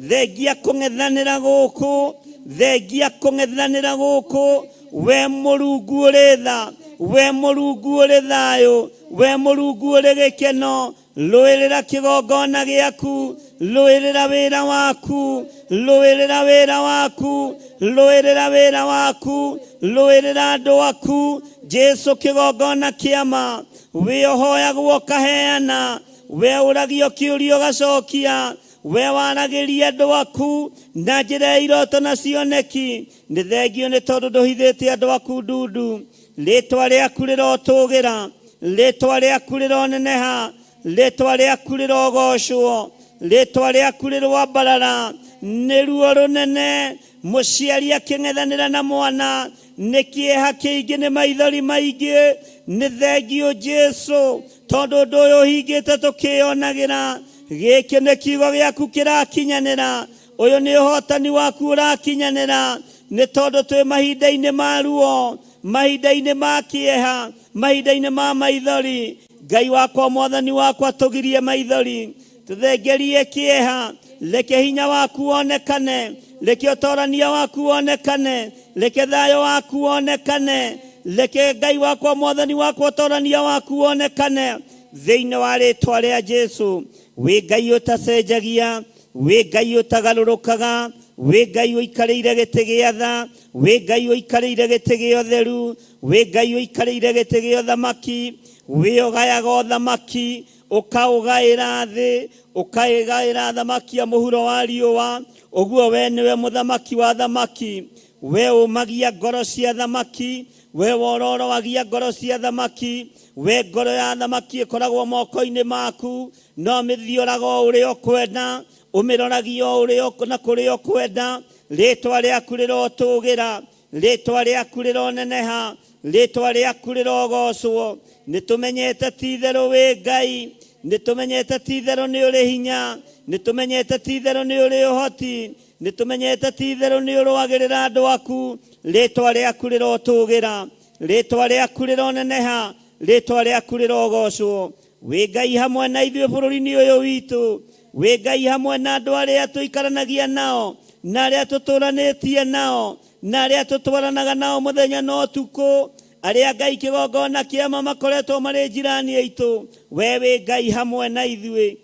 thengia kũng'ethanĩra gũkũ, thengia kũng'ethanĩra gũkũ. We Mũrungu ũrĩ tha, we Mũrungu ũrĩ thayũ, we Mũrungu ũrĩ gĩkeno, rũĩrĩra kĩgongona gĩaku, rũĩrĩra wĩra waku, rũĩrĩra wĩra waku, rũĩrĩra wĩra waku, rũĩrĩra andũ aku. Jesu kĩgongona kĩama, wĩ ũhoyagwo ũkaheana, we ũragio kĩũria ũgacokia, we waragĩria andũ aku na njĩra ya iroto na cioneki. Nĩ thengio nĩ tondũ ndũhithĩte andũ aku ndundu. Rĩtwa rĩaku rĩrotũgĩra, rĩtwa rĩaku rĩroneneha, rĩtwa rĩaku rĩrogocwo, rĩtwa rĩaku rĩroambarara. Nĩ ruo rũnene mũciari akĩng'ethanĩra na mwana, nĩ kĩeha kĩingĩ, nĩ maithori maingĩ. Nĩ thengio Jesu tondũ ũndũ ũyũ ũhingĩte tũkĩyonagĩra. Gĩkĩ nĩ kiugo gĩaku kĩrakinyanĩra, ũyũ nĩ ũhotani waku ũrakinyanĩra, nĩ tondũ twĩ mahinda-inĩ ma ruo, mahinda-inĩ ma kĩeha, mahinda-inĩ ma maithori. Ngai wakwa, Mwathani wakwa, tũgirie maithori, tũthengerie kĩeha, reke hinya waku wonekane, Reke ũtorania waku wonekane, reke thayũ waku wonekane, reke Ngai wakwa, Mwathani wakwa, ũtorania waku wonekane thĩinĩ wa rĩtwa rĩa Jesu. Wĩ Ngai ũtacenjagia, wĩ Ngai ũtagarũrũkaga, wĩ Ngai ũikarĩire gĩtĩ gĩa tha, wĩ Ngai ũikarĩire gĩtĩ gĩa ũtheru, wĩ Ngai ũikarĩire gĩtĩ gĩa ũthamaki, wĩ ũgayaga ũthamaki ũkaũgaĩra thĩ, ũkaĩgaĩra athamaki a mũhuro wa riũa. Ũguo we nĩwe mũthamaki wa thamaki, we ũmagia ngoro cia thamaki, we wororoagia ngoro cia thamaki, we ngoro ya thamaki ĩkoragwo moko-inĩ maku, no mĩthioraga o ũrĩa ũkwenda, ũmĩroragia o ũrĩa na kũrĩa ũkwenda. Rĩtwa rĩaku rĩrotũgĩra, rĩtwa rĩaku rĩroneneha, rĩtwa rĩaku rĩrogocwo. Nĩ tũmenyete ti itherũ wĩ Ngai, nĩ tũmenyete ti itherũ nĩ ũrĩ hinya, nĩ tũmenyete ti itherũ nĩ ũrĩ ũhoti, nĩ tũmenyete ti itherũ nĩ ũrũagĩrĩra andũ aku. Rĩtwa rĩaku rĩrotũgĩra, rĩtwa rĩaku rĩroneneha, rĩtwa rĩaku rĩrogocwo. Wĩ Ngai hamwe na ithuĩ bũrũri-inĩ ũyũ witũ, wĩ Ngai hamwe na andũ arĩa tũikaranagia nao, na arĩa tũtũranĩtie nao, na arĩa tũtwaranaga nao mũthenya na ũtukũ, arĩa Ngai kĩgongona kĩama makoretwo marĩ njirani aitũ. We wĩ Ngai hamwe na ithuĩ,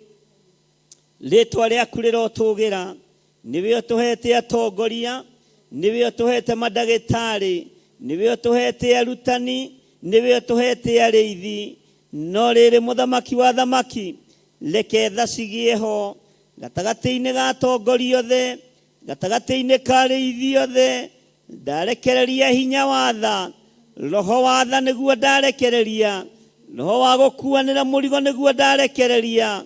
rĩtwa rĩaku rĩrotũgĩra. Nĩwe ũtũhete atongoria, nĩwe ũtũhete mandagĩtarĩ, nĩwe ũtũhete arutani, nĩwe ũtũhete arĩithi. No rĩrĩ, mũthamaki wa thamaki, reke tha cigĩe ho gatagatĩ-inĩ ga atongoria othe, gatagatĩ-inĩ ka arĩithi othe. Ndarekereria hinya wa tha, roho wa tha nĩguo ndarekereria, roho wa gũkuanĩra mũrigo nĩguo ndarekereria,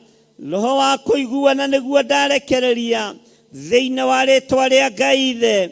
roho wa kũiguana nĩguo ndarekereria, thĩinĩ wa rĩtwa rĩa Ngai Ithe,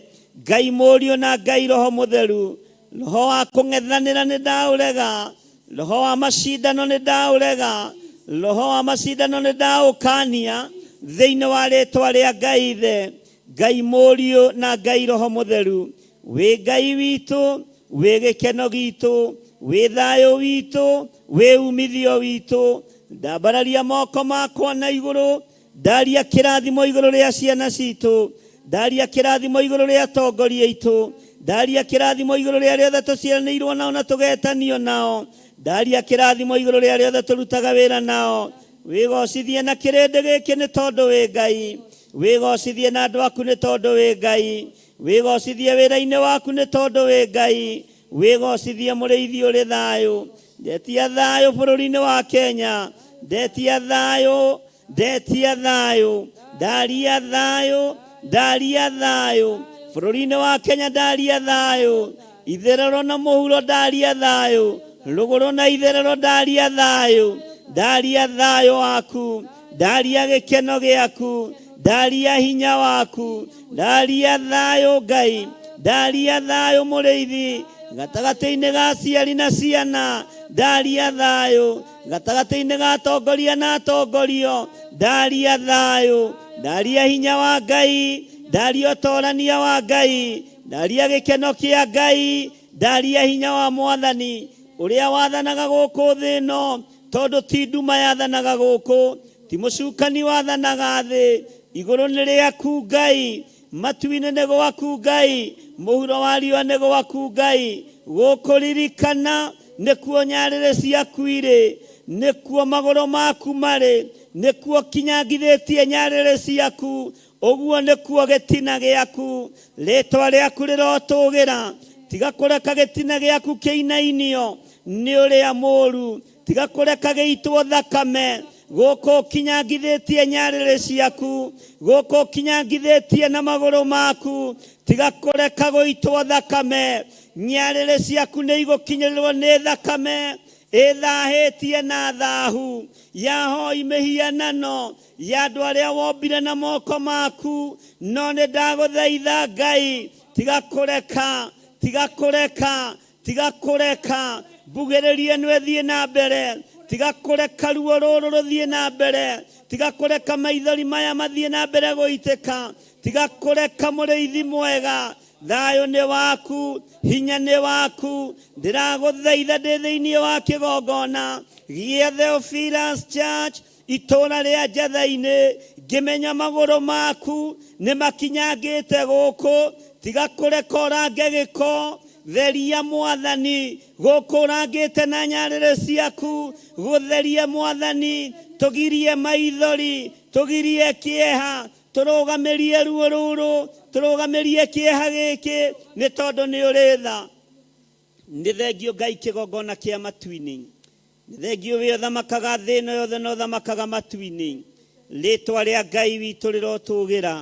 Ngai Mũriũ na Ngai Roho Mũtheru. Roho wa kũng'ethanĩra nĩ ndaũrega, roho wa macindano nĩ ndaũrega, roho wa macindano nĩ ndaũkania, thĩinĩ wa rĩtwa rĩa Ngai Ithe, Ngai Mũriũ na Ngai Roho Mũtheru. Wĩ Ngai witũ, wĩ gĩkeno gitũ, wĩ thayũ witũ, wĩ umithio witũ. Ndambararia moko makwa na igũrũ, ndaria kĩrathimo igũrũ rĩa ciana citũ, ndaria kĩrathimo igũrũ rĩa atongoria aitũ, ndaria kĩrathimo igũrũ rĩa arĩa othe tũciaranĩirwo nao na tũgetanio nao, ndaria kĩrathimo igũrũ rĩa arĩa othe tũrutaga wĩra nao. Wĩgocithie na kĩrĩndĩ gĩkĩ nĩ tondũ wĩ Ngai, wĩgocithie na andũ aku nĩ tondũ wĩ Ngai, wĩgocithie wĩra-inĩ waku nĩ tondũ wĩ Ngai, wĩgocithie mũrĩithi ũrĩ thayũ. Ndetia thayũ bũrũri-inĩ wa Kenya, ndetia thayũ, ndetia thayũ, ndaria thayũ, ndaria thayũ bũrũri-inĩ wa Kenya, ndaria thayũ itherero na mũhuro, ndaria thayũ rũgũrũ na itherero, ndaria thayũ, ndaria thayũ waku, ndaria gĩkeno gĩaku, ndaria hinya waku, ndaria thayũ Ngai, ndaria thayũ mũrĩithi gatagatĩ-inĩ ga aciari na ciana, ndaria thayũ gatagatĩ-inĩ ga atongoria na atongorio, ndaria thayũ, ndaria hinya wa Ngai, ndaria ũtorania wa Ngai, ndaria gĩkeno kĩa Ngai, ndaria hinya wa Mwathani ũrĩa wathanaga gũkũ thĩ ĩno, tondũ ti nduma yathanaga gũkũ, ti mũcukani wathanaga thĩ. Igũrũ nĩ rĩaku Ngai, matu-inĩ nĩ gwaku Ngai, mũhuro wa riũa nĩ gwaku Ngai. Gũkũririkana nĩkuo nyarĩrĩ ciaku irĩ, nĩkuo magũrũ maku marĩ, nĩkuo kinyangithĩtie nyarĩrĩ ciaku, ũguo nĩkuo gĩtina gĩaku. Rĩtwa rĩaku rĩrotũgĩra. Tiga kũreka gĩtina gĩaku kĩinainio nĩ ũrĩa mũũru, tiga kũreka gĩitwo thakame. Gũkũ ũkinyangithĩtie nyarĩrĩ ciaku, gũkũ ũkinyangithĩtie na magũrũ maku, tiga kũreka gũitwo thakame. Nyarĩrĩ ciaku nĩ igũkinyĩrĩrwo nĩ thakame ĩthahĩtie na thahu ya hoi mĩhianano ya andũ arĩa wombire na moko maku. No nĩ ndagũthaitha Ngai, tiga kũreka, tiga kũreka, tiga kũreka mbugĩrĩrie ĩno ĩthiĩ na mbere, tiga kũreka ruo rũrũ rũthiĩ na mbere, tiga kũreka maithori maya mathiĩ na mbere gũitĩka, tiga kũreka mũrĩithi mwega. Thayũ nĩ waku, hinya nĩ waku. Ndĩragũthaitha ndĩ thĩinĩ wa kĩgongona gĩa Theophilus Church itũũra rĩa Njatha-inĩ. Ngĩmenya magũrũ maku nĩ makinyangĩte gũkũ, tiga kũreka ũrange gĩko. Theria Mwathani gũkũ ũrangĩte na nyarĩrĩ ciaku, gũtherie Mwathani, tũgirie maithori, tũgirie kĩeha, tũrũgamĩrie ruo rũrũ, tũrũgamĩrie kĩeha gĩkĩ, nĩ tondũ nĩ ũrĩ tha. Nĩ thengio Ngai kĩgongona kĩa matu-inĩ. Nĩ thengio wĩ ũthamakaga thĩ ĩno yothe na ũthamakaga matu-inĩ. Rĩtwa rĩa Ngai witũ rĩrotũgĩra,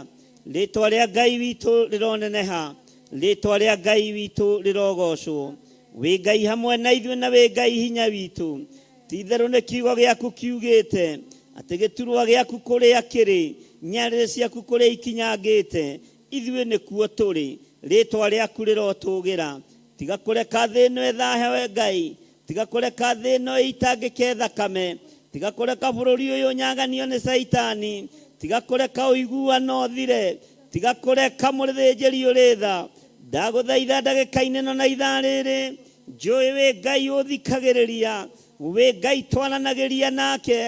rĩtwa rĩa Ngai witũ rĩroneneha, rĩtwa rĩa Ngai witũ rĩrogocwo. Wĩ Ngai hamwe na ithuĩ na wĩ Ngai hinya witũ. Ti-itherũ nĩ kiugo gĩaku kiugĩte atĩ gĩturwa gĩaku kũrĩa kĩrĩ, nyarĩrĩ ciaku kũrĩa ikinyangĩte, ithuĩ nĩkuo tũrĩ. Rĩĩtwa rĩaku rĩrotũũgĩra. Tiga kũreka thĩ ĩno ĩthaahe, wee Ngai, tiga kũreka thĩ ĩno ĩitangĩke thakame. Tiga kũreka bũrũri ũyũ ũnyaganio nĩ Caitani. Tiga kũreka ũiguano ũthire. Tiga kũreka mũthĩnjĩri ũrĩ tha. Ndagũthaitha ndagĩka-inĩ ĩno na ithaa rĩrĩ, Njũĩ wĩ Ngai ũthikagĩrĩria, wĩ Ngai twaranagĩria nake.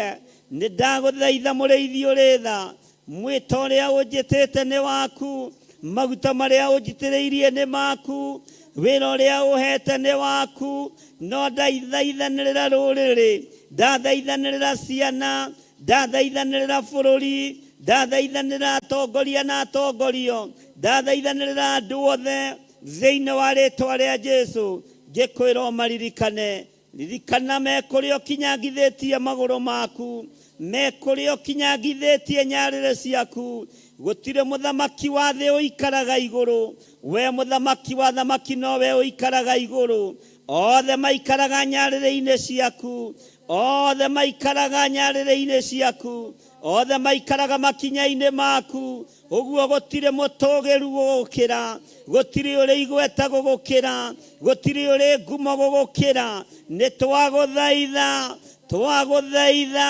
Nĩ ndagũthaitha mũrĩithi ũrĩ tha, mwĩto ũrĩa ũnjĩtĩte nĩ waku, maguta marĩa ũnjitĩrĩirie nĩ maku, wĩra ũrĩa ũhete nĩ waku, no ndathaithanĩrĩra rũrĩrĩ, ndathaithanĩrĩra ciana, ndathaithanĩrĩra bũrũri, ndathaithanĩrĩra atongoria na atongorio, ndathaithanĩrĩra andũ othe. Thĩinĩ wa rĩtwa rĩa Jesu ngĩkwĩra ũmaririkane. Ririkana me kũrĩa ũkinyangithĩtie magũrũ maku, me kũrĩa ũkinyangithĩtie nyarĩrĩ ciaku. Gũtirĩ mũthamaki wa thĩ ũikaraga igũrũ, we mũthamaki wa thamaki nowe ũikaraga igũrũ. Othe maikaraga nyarĩrĩ-inĩ ciaku, othe maikaraga nyarĩrĩ-inĩ ciaku, othe maikaraga makinya-inĩ maku. Ũguo gũtirĩ mũtũgĩru gũgũkĩra, gũtirĩ ũrĩ igweta gũgũkĩra, gũtirĩ ũrĩ ngumo gũgũkĩra. Nĩ twagũthaitha, twagũthaitha,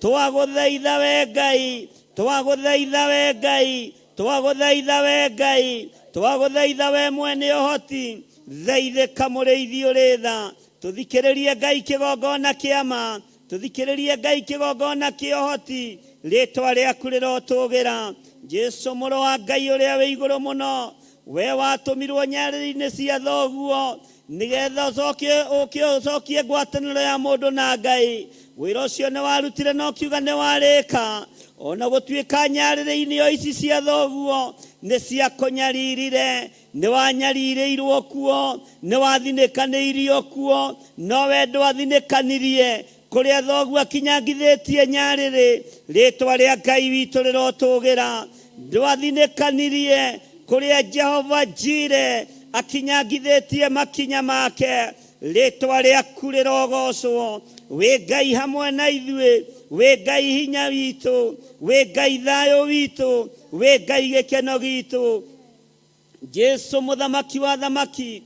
twagũthaitha we Ngai, twagũthaitha we Ngai, twagũthaitha we Ngai, twagũthaitha we mwene ũhoti. Thaithĩka mũrĩithi ũrĩ tha, tũthikĩrĩrie Ngai kĩgongona kĩa ma, Tũthikĩrĩrie Ngai kĩgongona kĩa ũhoti, rĩtwa rĩaku rĩrotũgĩra. Jesu mũrũ wa Ngai ũrĩa wĩ igũrũ mũno, we watũmirwo nyarĩrĩ-inĩ cia thoguo, nĩgetha ũcoke ũke ũcokie ngwatanĩro ya mũndũ na Ngai. Wĩra ũcio nĩ warutire na ũkiuga nĩ warĩka, o na gũtuĩka nyarĩrĩ-inĩ o ici cia thoguo nĩ ciakũnyaririre. Nĩ wanyarirĩirwo kuo, nĩ wathinĩkanĩirio kuo, no we ndwathinĩkanirie. Kũrĩa thoguo akinyangithĩtie nyarĩrĩ, rĩĩtwa rĩa Ngai witũ rĩrotũgĩra. Ndwathinĩkanirie kũrĩa Jehova Jire akinyangithĩtie makinya make, rĩĩtwa rĩaku rĩrogocwo. Wĩ Ngai hamwe na ithuĩ, wĩ Ngai hinya witũ, wĩ Ngai thayũ witũ, wĩ Ngai gĩkeno gitũ. Jesu mũthamaki wa thamaki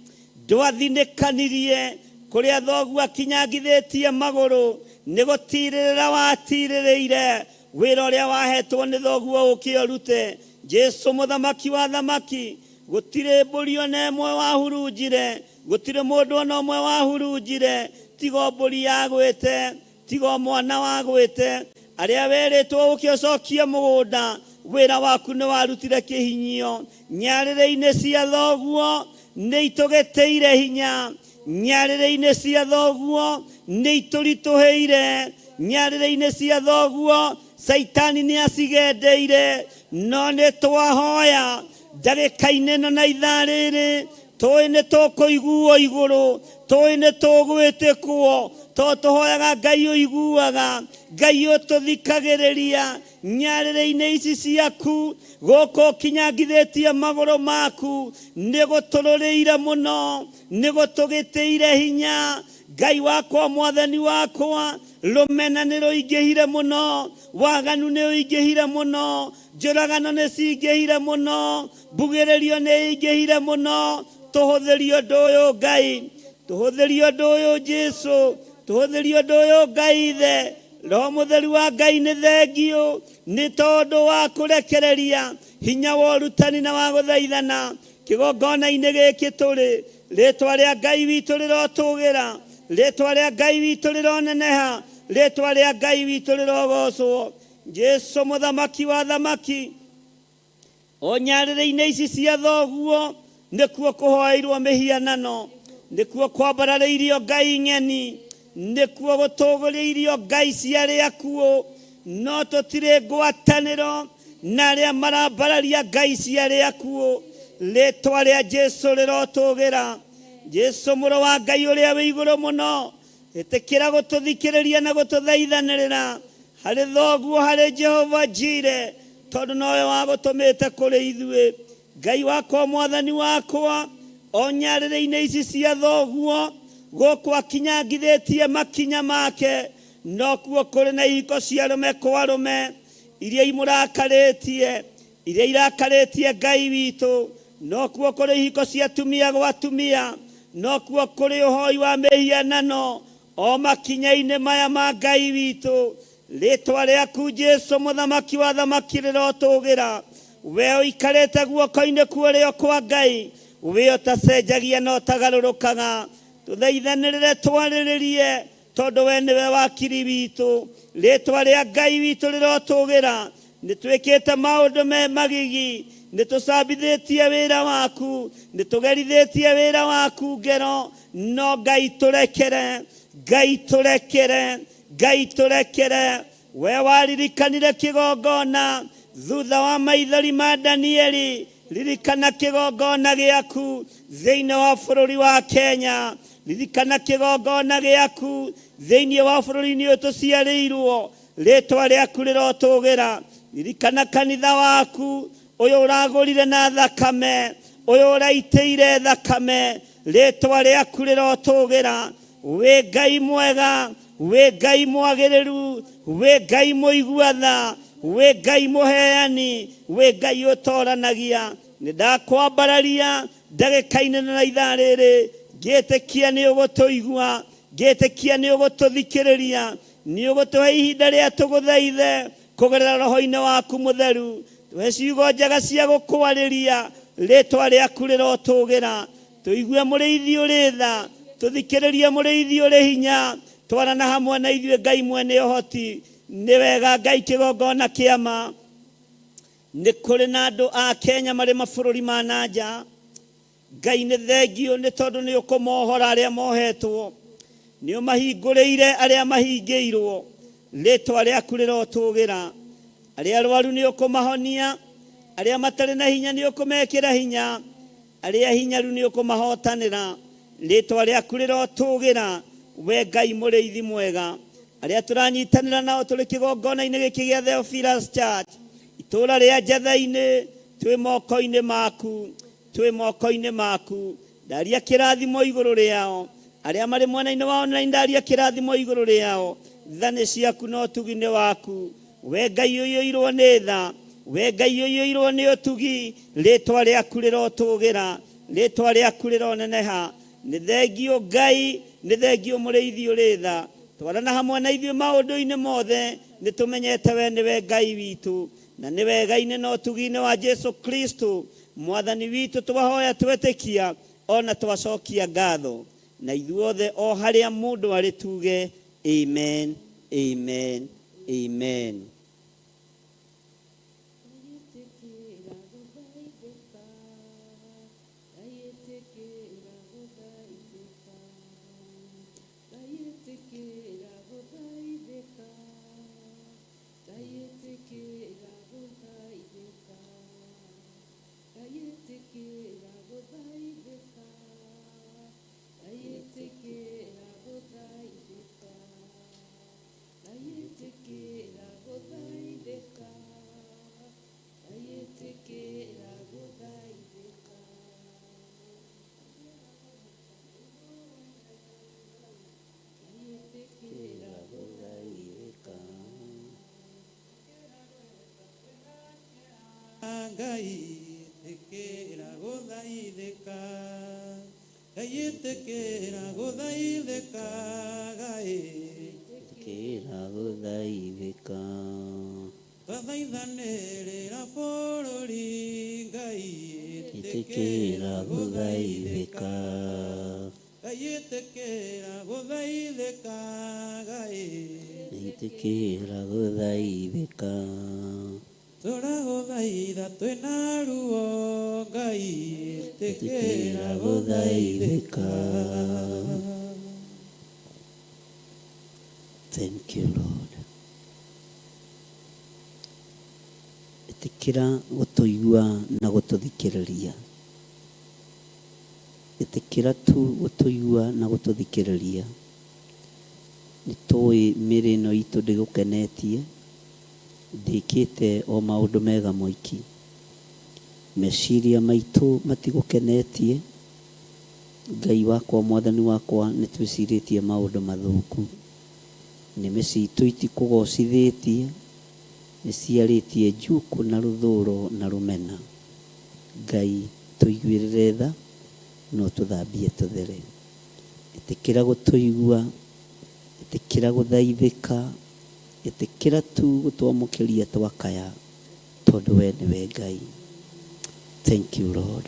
ndwathinĩkanirie kũrĩa thoguo akinyangithĩtie magũrũ, nĩ gũtirĩrĩra watirĩrĩire wĩra ũrĩa wahetwo nĩ thoguo ũke ũrute. Jesu mũthamaki wa thamaki, gũtirĩ mbũri ona ĩmwe wahurunjire, gũtirĩ mũndũ ona ũmwe wahurunjire, tiga o mbũri yagwĩte, Tiga o mwana wagwĩte, arĩa werĩtwo ũke ũcokie mũgũnda, wĩra waku nĩ warutire kĩhinyio. Nyarĩrĩ-inĩ cia thoguo nĩ itũgĩtĩire hinya, nyarĩrĩ-inĩ cia thoguo nĩ itũritũhĩire, nyarĩrĩ-inĩ cia thoguo Caitani nĩ acigendeire. No nĩ twahoya ndagĩka-inĩ ĩno na ithaa rĩrĩ, tũĩ nĩ tũkũiguo igũrũ, tũĩ nĩ tũgwĩtĩkwo, tondũ tũhoyaga Ngai ũiguaga, Ngai ũtũthikagĩrĩria. Nyarĩrĩ-inĩ ici ciaku gũkũ ũkinyangithĩtie magũrũ maku, nĩ gũtũrũrĩire mũno, nĩ gũtũgĩtĩire hinya. Ngai wakwa, Mwathani wakwa, rũmena nĩ rũingĩhire mũno, waganu nĩ ũingĩhire mũno, njũragano nĩ cingĩhire mũno, mbugĩrĩrio nĩ ingĩhire mũno. Tũhũthĩrie ũndũ ũyũ Ngai, tũhũthĩrie ũndũ ũyũ Jesu, tũhũthĩrie ũndũ ũyũ Ngai Ithe. Roho Mũtheru wa Ngai nĩ thengiũ nĩ tondũ wa kũrekereria hinya wa ũrutani na wa gũthaithana kĩgongona-inĩ gĩkĩ tũrĩ. Rĩtwa rĩa Ngai witũ rĩrotũgĩra, rĩtwa rĩa Ngai witũ rĩroneneha, rĩtwa rĩa Ngai witũ rĩrogocwo. Jesu mũthamaki wa thamaki o nyarĩrĩ-inĩ ici cia thoguo nĩkuo kũhoeirwo mĩhianano nĩkuo kwambararĩirio ngai ng'eni nĩkuo gũtũgũrĩirio ngai cia arĩa akuũ no tũtirĩ ngwatanĩro na arĩa marambararia ngai cia arĩa akuũ rĩtwa rĩa Jesu rĩrotũgĩra Jesu mũrũ wa Ngai ũrĩa wĩ igũrũ mũno ĩtĩkĩra gũtũthikĩrĩria na gũtũthaithanĩrĩra harĩ thoguo harĩ Jehova Jire tondũ nowe wagũtũmĩte kũrĩ ithuĩ Ngai wakwa mwathani wakwa o nyarĩrĩ-inĩ ici cia thoguo gũkũ akinyangithĩtie makinya make nokuo kũrĩ na ihiko cia arũme kwa arũme iria imũrakarĩtie iria irakarĩtie Ngai witũ nokuo kũrĩ ihiko cia atumia gwa atumia nokuo kũrĩ ũhoi wa mĩhianano o makinya-inĩ maya ma Ngai witũ rĩtwa rĩaku Jesu mũthamaki wa thamaki rĩrotũgĩra we ũikarĩte guoko-inĩ kwa ũrĩo kwa Ngai we ũtacenjagia na ũtagarũrũkaga tũthaithanĩrĩre twarĩrĩrie tondũ we nĩwe wakiri witũ rĩtwa rĩa Ngai witũ rĩrotũgĩra nĩ twĩkĩte maũndũ me magigi nĩ tũcambithĩtie wĩra waku nĩ tũgerithĩtie wĩra waku ngero no Ngai tũrekere Ngai tũrekere Ngai tũrekere we waririkanire kĩgongona thutha wa maithori ma Danieli ririkana kĩgongona gĩaku thĩinĩ wa bũrũri wa Kenya ririkana kĩgongona gĩaku thĩinĩ wa bũrũri-inĩ ũyũ tũciarĩirwo rĩtwa rĩaku rĩrotũgĩra ririkana kanitha waku ũyũ ũragũrire na thakame ũyũ ũraitĩire thakame rĩtwa rĩaku rĩrotũgĩra wĩ Ngai mwega wĩ Ngai mwagĩrĩru wĩ Ngai mũigua tha wĩ Ngai mũheani wĩ Ngai ũtoranagia nĩ ndakwambararia ndagĩka-inĩ na ithaa rĩrĩ ngĩtĩkia nĩ ũgũtũigua ngĩtĩkia nĩ ũgũtũthikĩrĩria nĩ ũgũtũhe ihinda rĩa tũgũthaithe kũgerera roho-inĩ waku mũtheru tũhe ciugo njega cia gũkwarĩria rĩtwa rĩaku rĩrotũgĩra tũigue mũrĩithi ũrĩ tha tũthikĩrĩrie mũrĩithi ũrĩ hinya twarana hamwe na ithuĩ Ngai mwene ũhoti nĩ wega Ngai kĩgongona kĩama nĩ kũrĩ na andũ a Kenya marĩ mabũrũri ma na nja Ngai nĩ thengio nĩ tondũ nĩ ũkũmohora arĩa mohetwo nĩ ũmahingũrĩire arĩa mahingĩirwo rĩtwa rĩaku rĩrotũgĩra arĩa arwaru nĩ ũkũmahonia arĩa matarĩ na hinya nĩ ũkũmekĩra hinya arĩa hinyaru nĩ ũkũmahotanĩra rĩtwa rĩaku rĩrotũgĩra we Ngai mũrĩithi mwega arĩa tũranyitanĩra nao tũrĩ kĩgongona-inĩ gĩkĩ gĩa Theophilus Church itũũra rĩa Njetha-inĩ twĩ moko-inĩ maku twĩ moko-inĩ maku ndaria kĩrathimo igũrũ rĩao arĩa marĩ mwena-inĩ wa online ndaria kĩrathimo igũrũ rĩao tha nĩ ciaku na ũtugi nĩ waku we Ngai ũiyũirwo nĩ tha we Ngai ũiyũirwo nĩ ũtugi rĩtwa rĩaku rĩrotũgĩra rĩtwa rĩaku rĩroneneha nĩ thengio Ngai nĩ thengio mũrĩithi ũrĩ tha twarana hamwe na ithuĩ maũndũ-inĩ mothe nĩ tũmenyete we nĩwe Ngai witũ na nĩ wega-inĩ na ũtugi-inĩ wa Jesu Kristo mwathani witũ twahoya twetĩkia ona twacokia ngatho na ithuothe o harĩa mũndũ arĩ tuge amen amen amen. Ĩtĩkĩra gũthaithĩka, Ngai ĩtĩkĩra gũthaithĩka, Ngai ĩtĩkĩra gũthaithĩka, Ngai ĩtĩkĩra gũthaithĩka, Ngai ĩtĩkĩra gũthaithĩka, Ngai ĩtĩkĩra gũthaithĩka, Ngai ĩtĩkĩra gũthaithĩka, Ngai ĩtĩkĩra gũthaithĩka. Ngai ĩtĩkĩra gũthaithĩka. Ngai ĩtĩkĩra gũthaithĩka Ngai ĩtĩkĩra gũthaithĩka Ngai Ĩtĩkĩra gũthaithĩka. Twathaithanĩrĩra bũrũri Ngai Ĩtĩkĩra gũthaithĩka. Ngai ĩtĩkĩra gũthaithĩka Ngai Ĩtĩkĩra Ĩtĩkĩra gũthaithĩka. Tũragũthaitha twĩna ruo Ngai Ĩtĩkĩra ĩtĩkĩra gũthaithĩka. gũthaithĩka. Thank you, Lord. Ĩtĩkĩra gũtũigua na gũtũthikĩrĩria. Ĩtĩkĩra tu gũtũigua na gũtũthikĩrĩria. Nĩ tũĩ mĩĩrĩ ĩno itũ ndĩgũkenetie, ndĩkĩte o maũndũ mega moiki. Meciria maitũ matigũkenetie, Ngai wakwa mwathani wakwa nĩ twĩcirĩtie maũndũ mathũku. Nĩmĩ citũ itikũgocithĩtie, nĩ ciarĩtie njukũ na rũthũro na rũmena. Ngai tũiguĩrĩre tha no tũthambie tũthere. Ĩtĩkĩra gũtũigua, ĩtĩkĩra gũthaithĩka, ĩtĩkĩra tu gũtwamũkĩria twakaya tondũ we nĩwe Ngai. Thank you, Lord.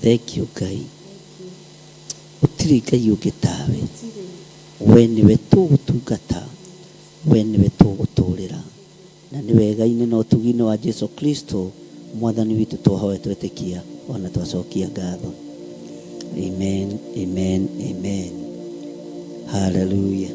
Thank you, Ngai. Gũtirĩ Ngai ũngĩ tawe. We nĩwe tũgũtungata, we nĩwe tũgũtũrĩra. Na nĩ wega-inĩ na ũtugi-inĩ wa Jesu Kristo mwathani witũ twahoya twetĩkia ona twacokia ngatho. Amen, amen, amen. Hallelujah.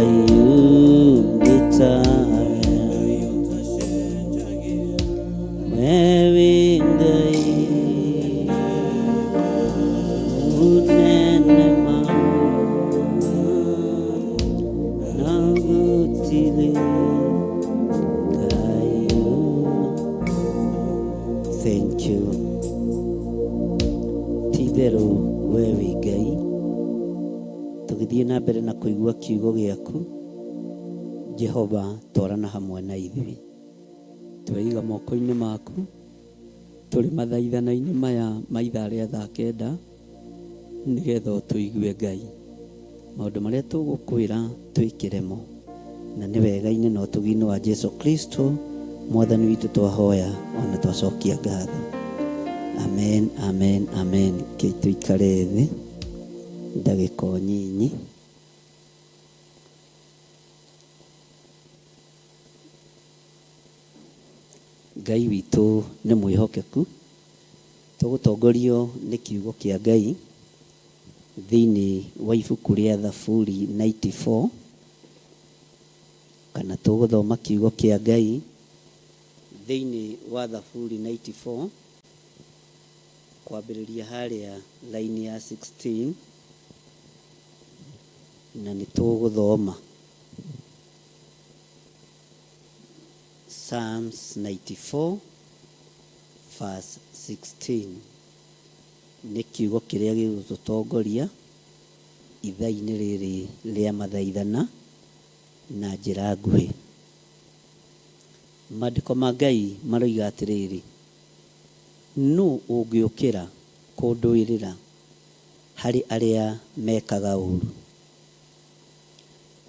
Ngai ũngĩ tawe. We wĩ Ngai mũnene ma na gũtirĩ Ngai ũngĩ. Thank you. Ti-itherũ we wĩ Ngai. Tũgĩthiĩ na mbere na kũigua kiugo gĩaku, Jehova twarana hamwe na ithuĩ. Tweiga moko-inĩ maku, tũrĩ mathaithana-inĩ maya ma ithaa rĩa thaa kenda, nĩgetha ũtũigue Ngai. Maũndũ marĩa tũgũkwĩra twĩkĩre mo, na nĩ wega-inĩ na ũtugi-inĩ wa Jesu Kristo Mwathani witũ twahoya ona twacokia ngatho. Amen, amen, amen. Kei tũikare thĩ ndagĩka o nyinyi. Ngai witũ nĩ mwĩhokeku. Tũgũtongorio nĩ kiugo kĩa Ngai thĩinĩ wa ibuku rĩa Thaburi 94, kana tũgũthoma kiugo kĩa Ngai thĩinĩ wa Thaburi 94 kwambĩrĩria harĩa raini ya 16, na nĩ tũgũthoma Psalms 94 verse 16. Nĩ kiugo kĩrĩa gĩgũtũtongoria ithaa-inĩ rĩrĩ rĩa mathaithana na njĩra nguhĩ. Maandĩko ma Ngai maroiga atĩrĩrĩ, Nũ ũngĩũkĩra kũndũĩrĩra harĩ arĩa mekaga ũũru?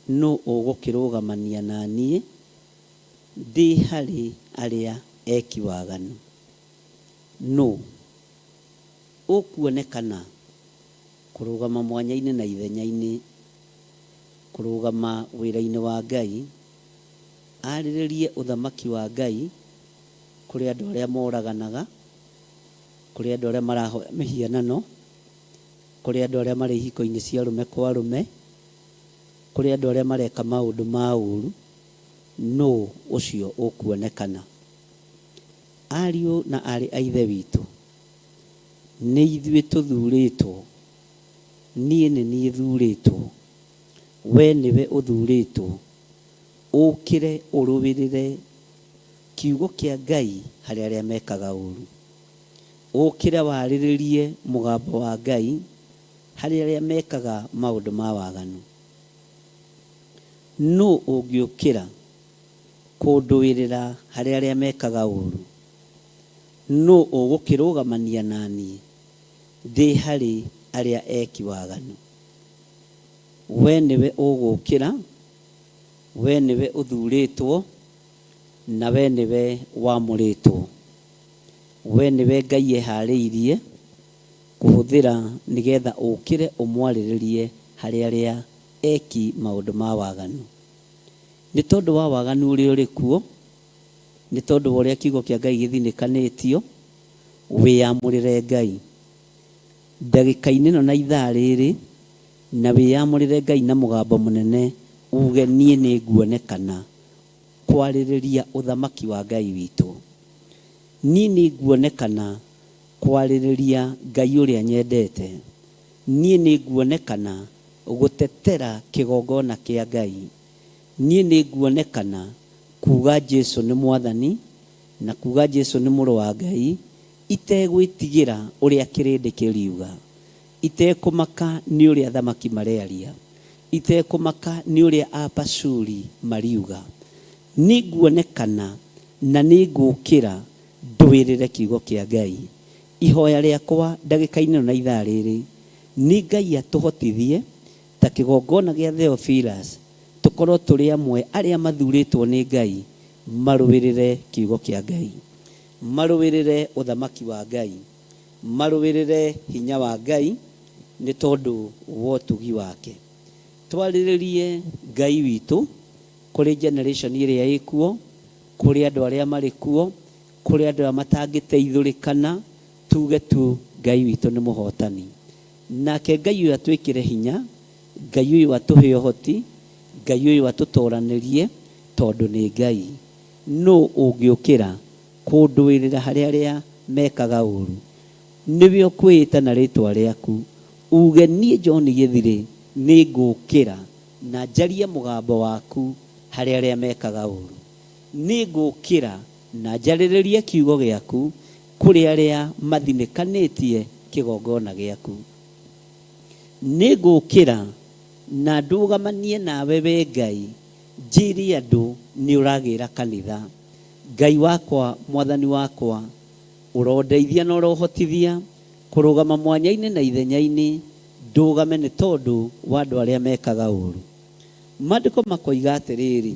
Nũ ũgũkĩrũgamania na niĩ ndĩ harĩ arĩa eki waganu? Nũ ũkuonekana kũrũgama mwanya-inĩ na ithenya-inĩ, kũrũgama wĩra-inĩ wa Ngai, arĩrĩrie ũthamaki wa Ngai kũrĩ andũ arĩa moraganaga, kũrĩ andũ arĩa marahoya mĩhianano, kũrĩ andũ arĩa marĩ ihiko-inĩ cia arũme kwa arũme, kũrĩ andũ arĩa mareka maũndũ ma ũũru, nũ ũcio ũkuonekana? Ariũ na aarĩ a Ithe witũ, nĩ ithuĩ tũthuurĩtwo, niĩ nĩ niĩ thuurĩtwo, wee nĩwe ũthuurĩtwo, ũũkĩre ũrũĩrĩre kiugo kĩa Ngai harĩ arĩa mekaga ũũru. Ũũkĩre warĩrĩrie mũgambo wa Ngai harĩ arĩa mekaga maũndũ ma waganu. Nũũ ũngĩũkĩra kũndũĩrĩra harĩ arĩa mekaga ũũru? Nũũ ũgũkĩrũgamania na niĩ ndĩ harĩ arĩa eki waganu? Wee nĩwe ũgũũkĩra, wee nĩwe ũthuurĩtwo, na wee nĩwe wamũrĩtwo. Wee nĩwe Ngai ehaarĩirie kũhũthĩra nĩgetha ũũkĩre ũmwarĩrĩrie harĩ arĩa eki maũndũ ma waganu. Nĩ tondũ wa waganu ũrĩa ũrĩ kuo, nĩ tondũ wa ũrĩa kiugo kĩa Ngai gĩthinĩkanĩtio, wĩyamũrĩre Ngai ndagĩka-inĩ ĩno na ithaa rĩrĩ, na wĩyamũrĩre Ngai na mũgambo mũnene, uuge, Niĩ nĩnguonekana kwarĩrĩria ũthamaki wa Ngai witũ. Niĩ nĩnguonekana kwarĩrĩria Ngai ũrĩa nyendete. Niĩ nĩnguonekana gũtetera kĩgongona kĩa Ngai. Niĩ nĩnguonekana kuuga Jesu nĩ Mwathani na kuuga Jesu nĩ Mũrũ wa Ngai itegwĩtigĩra ũrĩa kĩrĩndĩ kĩriuga, itekũmaka nĩ ũrĩa athamaki marearia, itekũmaka nĩ ũrĩa Apashuri mariuga. Nĩnguonekana na nĩngũũkĩra ndũĩrĩre kiugo kĩa Ngai. Ihoya rĩakwa ndagĩka-inĩ ĩno na ithaa rĩrĩ nĩ Ngai atũhotithie ta kĩgongona gĩa Theophilus tũkorwo tũrĩ amwe arĩa mathurĩtwo nĩ Ngai marũĩrĩre kiugo kĩa Ngai, marũĩrĩre ũthamaki wa Ngai, marũĩrĩre hinya wa Ngai nĩ tondũ wa ũtugi wake. Twarĩrĩrie Ngai witũ kũrĩ generation ĩrĩa ĩkuo, kũrĩ andũ arĩa marĩ kuo, kũrĩ andũ arĩa matangĩteithũrĩkana, tuge tu Ngai witũ nĩ mũhotani. Nake Ngai ũyũ atwĩkĩre hinya, Ngai ũyũ atũhe ũhoti, Ngai ũyũ atũtoranĩrie tondũ nĩ Ngai. Nũ ũngĩũkĩra kũndũĩrĩra harĩ arĩa mekaga ũũru? Nĩwe ũkwĩĩta na rĩĩtwa rĩaku, uuge, 'Niĩ John Gĩthirĩ nĩngũũkĩra na njarie mũgambo waku harĩ arĩa mekaga ũũru. Nĩngũũkĩra na njarĩrĩrie kiugo gĩaku kũrĩ arĩa mathinĩkanĩtie kĩgongona gĩaku. Nĩngũũkĩra na ndũgamanie nawe, wee Ngai, njĩre andũ nĩũragĩra kanitha. Ngai wakwa, Mwathani wakwa, ũrondeithia na ũrohotithia kũrũgama mwanya-inĩ na ithenya-inĩ, ndũgame nĩ tondũ wa andũ arĩa mekaga ũũru. Maandĩko makoiga atĩrĩrĩ,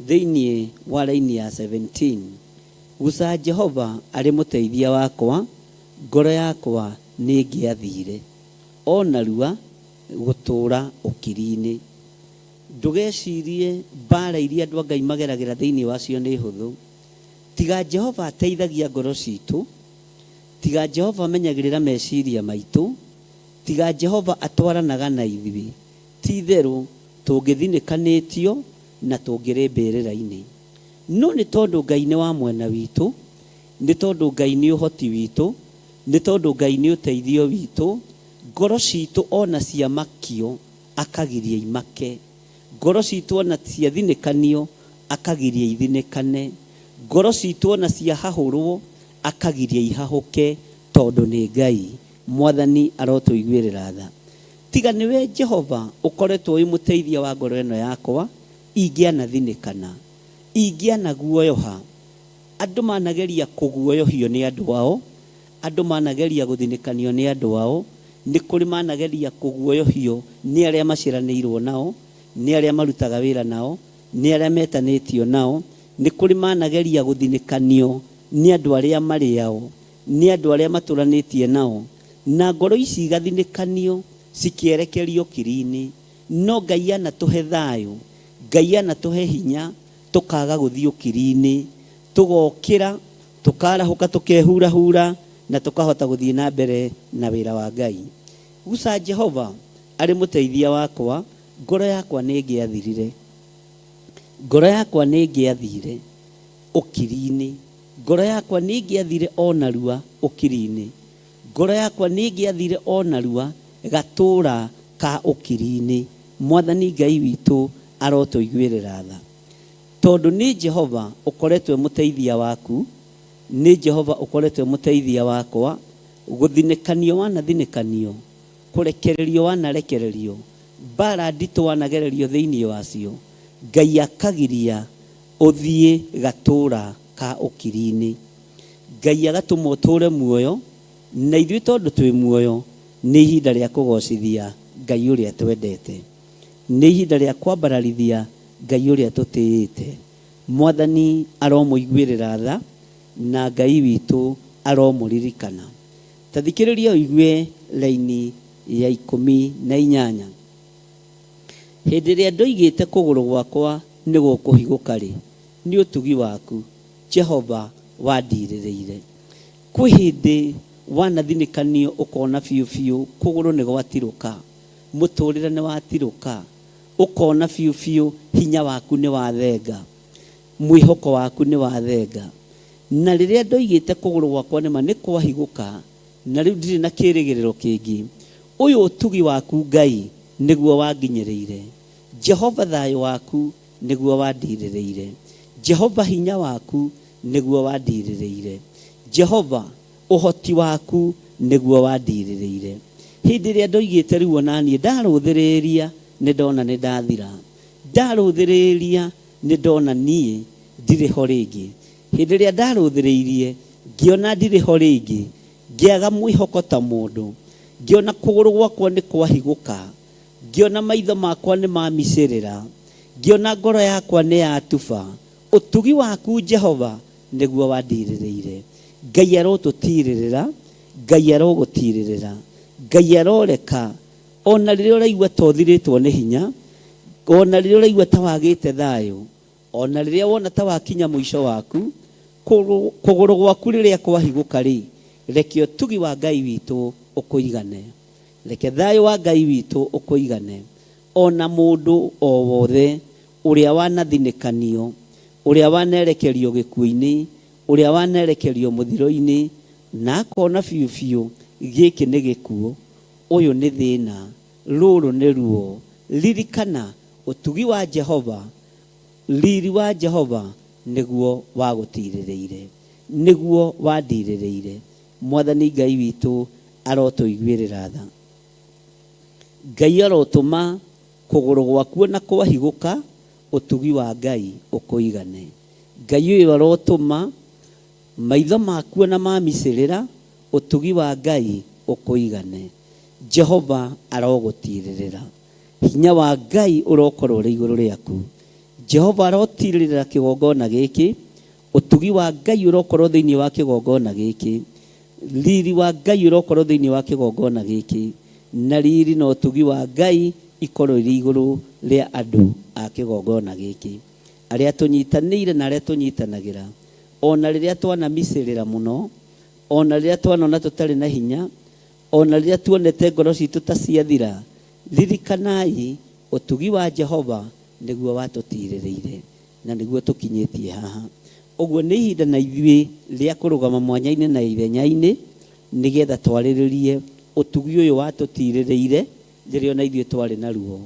thĩinĩ wa raini ya 17, Guca Jehova arĩ mũteithia wakwa, ngoro yakwa nĩĩngĩathiire o narua gũtũũra ũkiri-inĩ. Ndũgecirie mbaara iria andũ a Ngai mageragĩra thĩinĩ wacio nĩ hũthũ. Tiga Jehova ateithagia ngoro citũ, tiga Jehova amenyagĩrĩra meciria maitũ, tiga Jehova atwaranaga na ithuĩ, ti-itherũ tũngĩthinĩkanĩtio na tũngĩrĩ mbĩrĩra-inĩ. No nĩ tondũ Ngai nĩ wa mwena witũ, nĩ tondũ Ngai nĩ ũhoti witũ, nĩ tondũ Ngai nĩ ũteithio witũ, ngoro citũ o na ciamakio akagiria imake. Ngoro citũ o na ciathinĩkanio akagiria ithinĩkane. Ngoro citũ o na ciahahũrwo akagiria ihahũke, tondũ nĩ Ngai. Mwathani arotũiguĩrĩra tha. Tiga nĩwe Jehova ũkoretwo wĩ mũteithia wa ngoro ĩno yakwa, ingĩanathinĩkana, ingĩanaguoyoha. Andũ manageria kũguoyohio nĩ andũ ao, andũ manageria gũthinĩkanio nĩ andũ ao, nĩ kũrĩ manageria kũguoyohio nĩ arĩa maciaranĩirwo nao, nĩ arĩa marutaga wĩra nao, nĩ arĩa metanĩtio nao, nĩ kũrĩ manageria gũthinĩkanio nĩ andũ arĩa marĩ ao, nĩ andũ arĩa matũranĩtie nao, na ngoro ici igathinĩkanio cikĩerekerio kiri-inĩ. No Ngai anatũhe thayũ, Ngai anatũhe hinya, tũkaga gũthiĩ ũkiri-inĩ, tũgokĩra, tũkarahũka, tũkehurahura, na tũkahota gũthiĩ na mbere na wĩra wa Ngai. Guca Jehova arĩ mũteithia wakwa, ngoro yakwa nĩ ĩngĩathirire. Ngoro yakwa nĩ ĩngĩathire ũkiri-inĩ. Ngoro yakwa nĩ ĩngĩathire o narua ũkiri-inĩ. Ngoro yakwa nĩ ĩngĩathire o narua gatũũra ka ũkiri-inĩ. Mwathani Ngai witũ arotũiguĩrĩra tha. Tondũ nĩ Jehova ũkoretwo e mũteithia waku, nĩ Jehova ũkoretwo e mũteithia wakwa, gũthinĩkanio wanathinĩkanio, kũrekererio wanarekererio, mbaara nditũ wanagererio thĩinĩ wacio, Ngai akagiria ũthiĩ gatũũra ka ũkiri-inĩ. Ngai agatũma ũtũũre muoyo, na ithuĩ tondũ twĩ muoyo, nĩ ihinda rĩa kũgoocithia Ngai ũrĩa twendete. Nĩ ihinda rĩa kwambararithia Ngai ũrĩa tũtĩĩte. Mwathani aromũiguĩrĩra tha, na Ngai witũ aromũririkana. Ta thikĩrĩria ũigue raini ya 18. Hĩndĩ ĩrĩa ndoigĩte kũgũrũ gwakwa nĩ gũkũhigũka-rĩ, nĩ ũtugi waku, Jehova, wandiirĩrĩire. Kwĩ hĩndĩ wanathinĩkanio ũkona biũ biũ kũgũrũ nĩ gwatirũka, mũtũrĩre nĩ watirũka, ũkona biũ biũ hinya waku nĩ wathenga, mwĩhoko waku nĩ wathenga. Na rĩrĩa ndoigĩte kũgũrũ gwakwa nĩma nĩ kwahigũka, na rĩu ndirĩ na kĩrĩgĩrĩro kĩngĩ, ũyũ ũtugi waku Ngai nĩguo wanginyĩrĩire. Jehova thayũ waku nĩguo wandiirĩrĩire. Jehova hinya waku nĩguo wandiirĩrĩire. Jehova ũhoti waku nĩguo wandiirĩrĩire. Hĩndĩ ĩrĩa ndoigĩte rĩu o na niĩ ndarũthĩrĩria nĩ ndona nĩ ndathira. Ndarũthĩrĩria nĩ ndona niĩ ndirĩ ho rĩngĩ. Hĩndĩ ĩrĩa ndarũthĩrĩirie ngĩona ndirĩ ho rĩngĩ, ngĩaga mwĩhoko ta mũndũ, ngĩona kũgũrũ gwakwa nĩ kwahigũka, ngĩona maitho makwa nĩ mamicĩrĩra, ngĩona ngoro yakwa nĩ yatuba, ũtugi waku Jehova nĩguo wandiirĩrĩire. Ngai arotũtiirĩrĩra, Ngai arogũtiirĩrĩra, Ngai aroreka o na rĩrĩa ũraigua ta ũthirĩtwo nĩ hinya, o na rĩrĩa ũraigua ta wagĩte thayũ, o na rĩrĩa wona ta wakinya mũico waku, kũgũrũ gwaku rĩrĩa kwahigũka-rĩ, reke ũtugi wa Ngai witũ ũkũigane. Reke thayũ wa Ngai witũ ũkũigane. Ona mũndũ o wothe ũrĩa wanathinĩkanio, ũrĩa wanerekerio gĩkuũ-inĩ, ũrĩa wanerekerio mũthiro-inĩ, na akona biũ biũ gĩkĩ nĩ gĩkuũ, ũyũ nĩ thĩna, rũrũ nĩ ruo, ririkana ũtugi wa Jehova, riri wa Jehova nĩguo wagũtirĩrĩire, nĩguo wandirĩrĩire. Mwathani Ngai witũ arotũiguĩrĩra tha. Ngai arotũma kũgũrũ gwaku ona kwahigũka, ũtugi wa Ngai ũkũigane. Ngai ũyũ arotũma maitho maku ona mamicĩrĩra, ũtugi wa Ngai ũkũigane. Jehova arogũtirĩrĩra. Hinya wa Ngai ũrokorwo ũrĩ igũrũ rĩaku. Jehova arotirĩrĩra kĩgongona gĩkĩ, ũtugi wa Ngai ũrokorwo thĩinĩ wa kĩgongona gĩkĩ, riri wa Ngai ũrokorwo thĩinĩ wa kĩgongona gĩkĩ, na riri na ũtugi wa Ngai ikorwo irĩ igũrũ rĩa andũ a kĩgongona gĩkĩ, arĩa tũnyitanĩire na arĩa tũnyitanagĩra, ona rĩrĩa twanamicĩrĩra mũno, ona rĩrĩa twanona tũtarĩ na hinya, ona rĩrĩa tuonete ngoro citũ ta ciathira, ririkanai ũtugi wa Jehova nĩguo watũtirĩrĩire na nĩguo tũkinyĩtie haha. Ũguo nĩ ihinda na ithuĩ rĩa kũrũgama mwanya-inĩ na ithenya-inĩ nĩgetha twarĩrĩrie ũtugi ũyũ watũtirĩrĩire rĩrĩa ona ithuĩ twarĩ na ruo.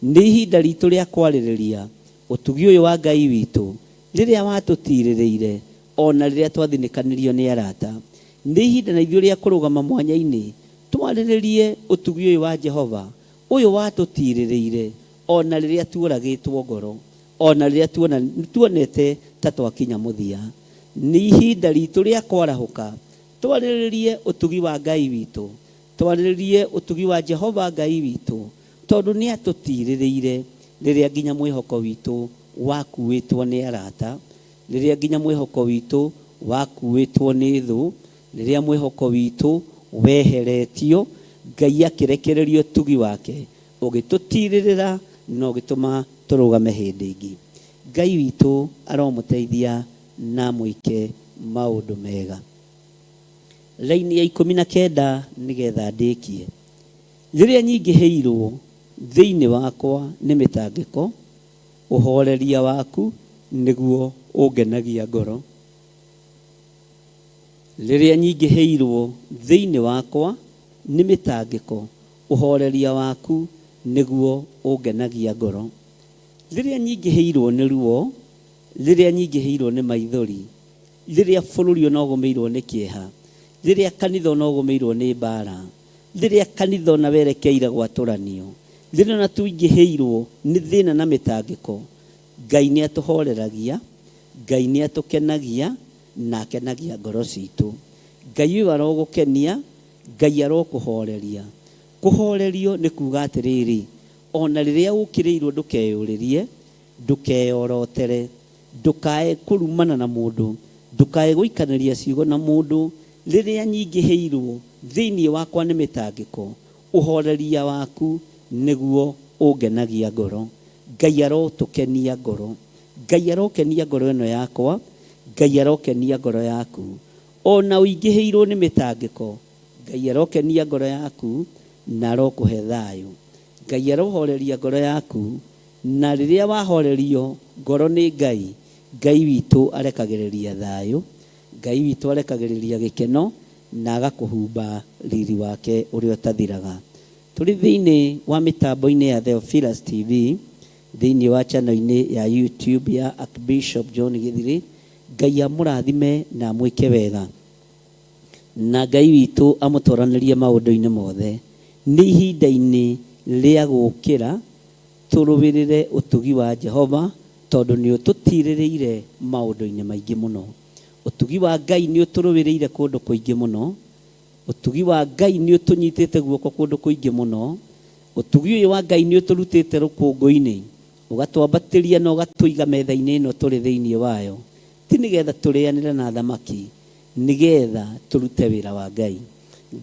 Nĩ ihinda ritũ rĩa kwarĩrĩria ũtugi ũyũ wa Ngai witũ rĩrĩa watũtirĩrĩire ona rĩrĩa twathinĩkanĩrio nĩ arata. Nĩ ihinda na ithuĩ rĩa kũrũgama mwanya-inĩ twarĩrĩrie ũtugi ũyũ wa Jehova ũyũ watũtirĩrĩire ona rĩrĩa tuoragĩtwo ngoro, ona rĩrĩa tuonete ta twakinya mũthia. Nĩ ihinda ritũ rĩa kwarahũka twarĩrĩrie ũtugi wa Ngai witũ, twarĩrĩrie ũtugi wa Jehova Ngai witũ, tondũ nĩ atũtirĩrĩire rĩrĩa nginya mwĩhoko witũ wakuĩtwo nĩ arata, rĩrĩa nginya mwĩhoko witũ wakuĩtwo nĩ thũ, rĩrĩa mwĩhoko witũ weheretio, Ngai akĩrekereria ũtugi wake ũgĩtũtirĩrĩra na ũgĩtũma tũrũgame hĩndĩ ĩngĩ. Ngai witũ aromũteithia na amwĩke maũndũ mega. Raini ya 19 nĩgetha ndĩkie. Rĩrĩa nyingĩhĩirwo thĩinĩ wakwa nĩ mĩtangĩko, ũhoreria waku nĩguo ũngenagia ngoro. Rĩrĩa nyingĩhĩirwo thĩinĩ wakwa nĩ mĩtangĩko, ũhoreria waku nĩguo ũngenagia ngoro. Rĩrĩa nyingĩhĩirwo nĩ ruo, rĩrĩa nyingĩhĩirwo nĩ maithori, rĩrĩa bũrũri ona ũgũmĩirwo nĩ kĩeha, rĩrĩa kanitha ona ũgũmĩirwo nĩ mbara, rĩrĩa kanitha ona werekeire gwatũranio, rĩrĩa ona tũingĩhĩirwo nĩ thĩna na mĩtangĩko, Ngai nĩ atũhoreragia, Ngai nĩ atũkenagia, na akenagia ngoro citũ. Ngai ũyũ arogũkenia, Ngai arokũhoreria. Kũhorerio nĩ kuga atĩrĩrĩ, ona rĩrĩa ũkĩrĩirwo ndũkeyũrĩrie, ndũkeyorotere, ndũkae kũrumana na mũndũ, ndũkae gũikanĩria ciugo na mũndũ. Rĩrĩa nyingĩhĩirwo thĩinĩ wakwa nĩ mĩtangĩko, ũhoreria waku nĩguo ũngenagia ngoro. Ngai arotũkenia ngoro. Ngai arokenia ngoro ĩno yakwa, Ngai arokenia ngoro yaku. Ona ũingĩhĩirwo nĩ mĩtangĩko, Ngai arokenia ngoro yaku na arokũhe thayũ. Ngai arohoreria ngoro yaku, na rĩrĩa wahorerio ngoro nĩ Ngai, Ngai witũ arekagĩrĩria thayũ, Ngai witũ arekagĩrĩria gĩkeno, na agakũhumba riri wake ũrĩa ũtathiraga. Tũrĩ thĩinĩ wa mĩtambo-inĩ ya Theophilus TV, thĩinĩ wa channel-inĩ ya YouTube ya Archbishop John Githiri. Ngai amũrathime na amwĩke wega, na Ngai witũ amũtwaranĩrie maũndũ-inĩ mothe. Nĩ ihinda-inĩ rĩa gũkĩra tũrũĩrĩre ũtugi wa Jehova, tondũ nĩ ũtũtirĩrĩire maũndũ-inĩ maingĩ mũno. Ũtugi wa Ngai nĩ ũtũrũĩrĩire kũndũ kũingĩ mũno. Ũtugi wa Ngai nĩ ũtũnyitĩte guoko kũndũ kũingĩ mũno. Ũtugi ũyũ wa Ngai nĩ ũtũrutĩte rũkũngũ-inĩ, ũgatwambatĩria na ũgatũiga metha-inĩ ĩno tũrĩ thĩinĩ wayo, ti nĩgetha tũrĩanĩre na thamaki, nĩgetha tũrute wĩra wa Ngai.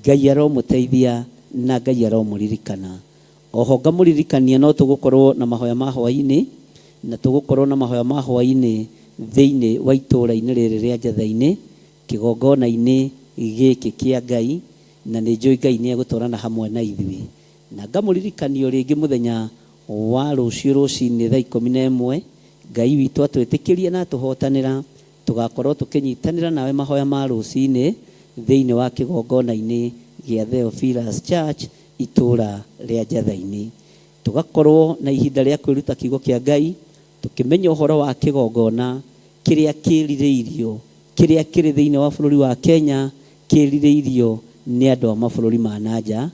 Ngai aromũteithia na Ngai aromũririkana. Oho ngamũririkania no tũgũkorwo na mahoya ma hwaĩ-inĩ, na tũgũkorwo na mahoya ma hwaĩ-inĩ thĩinĩ wa itũũra-inĩ rĩrĩ rĩa Njetha-inĩ, kĩgongona-inĩ gĩkĩ kĩa Ngai, na nĩ njũĩ Ngai nĩ egũtwarana hamwe na ithuĩ. Na ngamũririkania o rĩngĩ mũthenya Wa rũciũ rũcinĩ thaa 11, Ngai witũ atwĩtĩkĩrie na atũhotanĩra, tũgakorwo tũkĩnyitanĩra nawe mahoya ma rũcinĩ thĩinĩ wa kĩgongona-inĩ gĩa Theophilus Church itũra rĩa Njatha-inĩ. Tũgakorwo na ihinda rĩa kwĩruta kiugo kĩa Ngai, tũkĩmenya ũhoro wa kĩgongona kĩrĩa kĩrirĩirio, kĩrĩa kĩrĩ thĩinĩ wa bũrũri wa Kenya, kĩrirĩirio nĩ andũ a mabũrũri ma na nja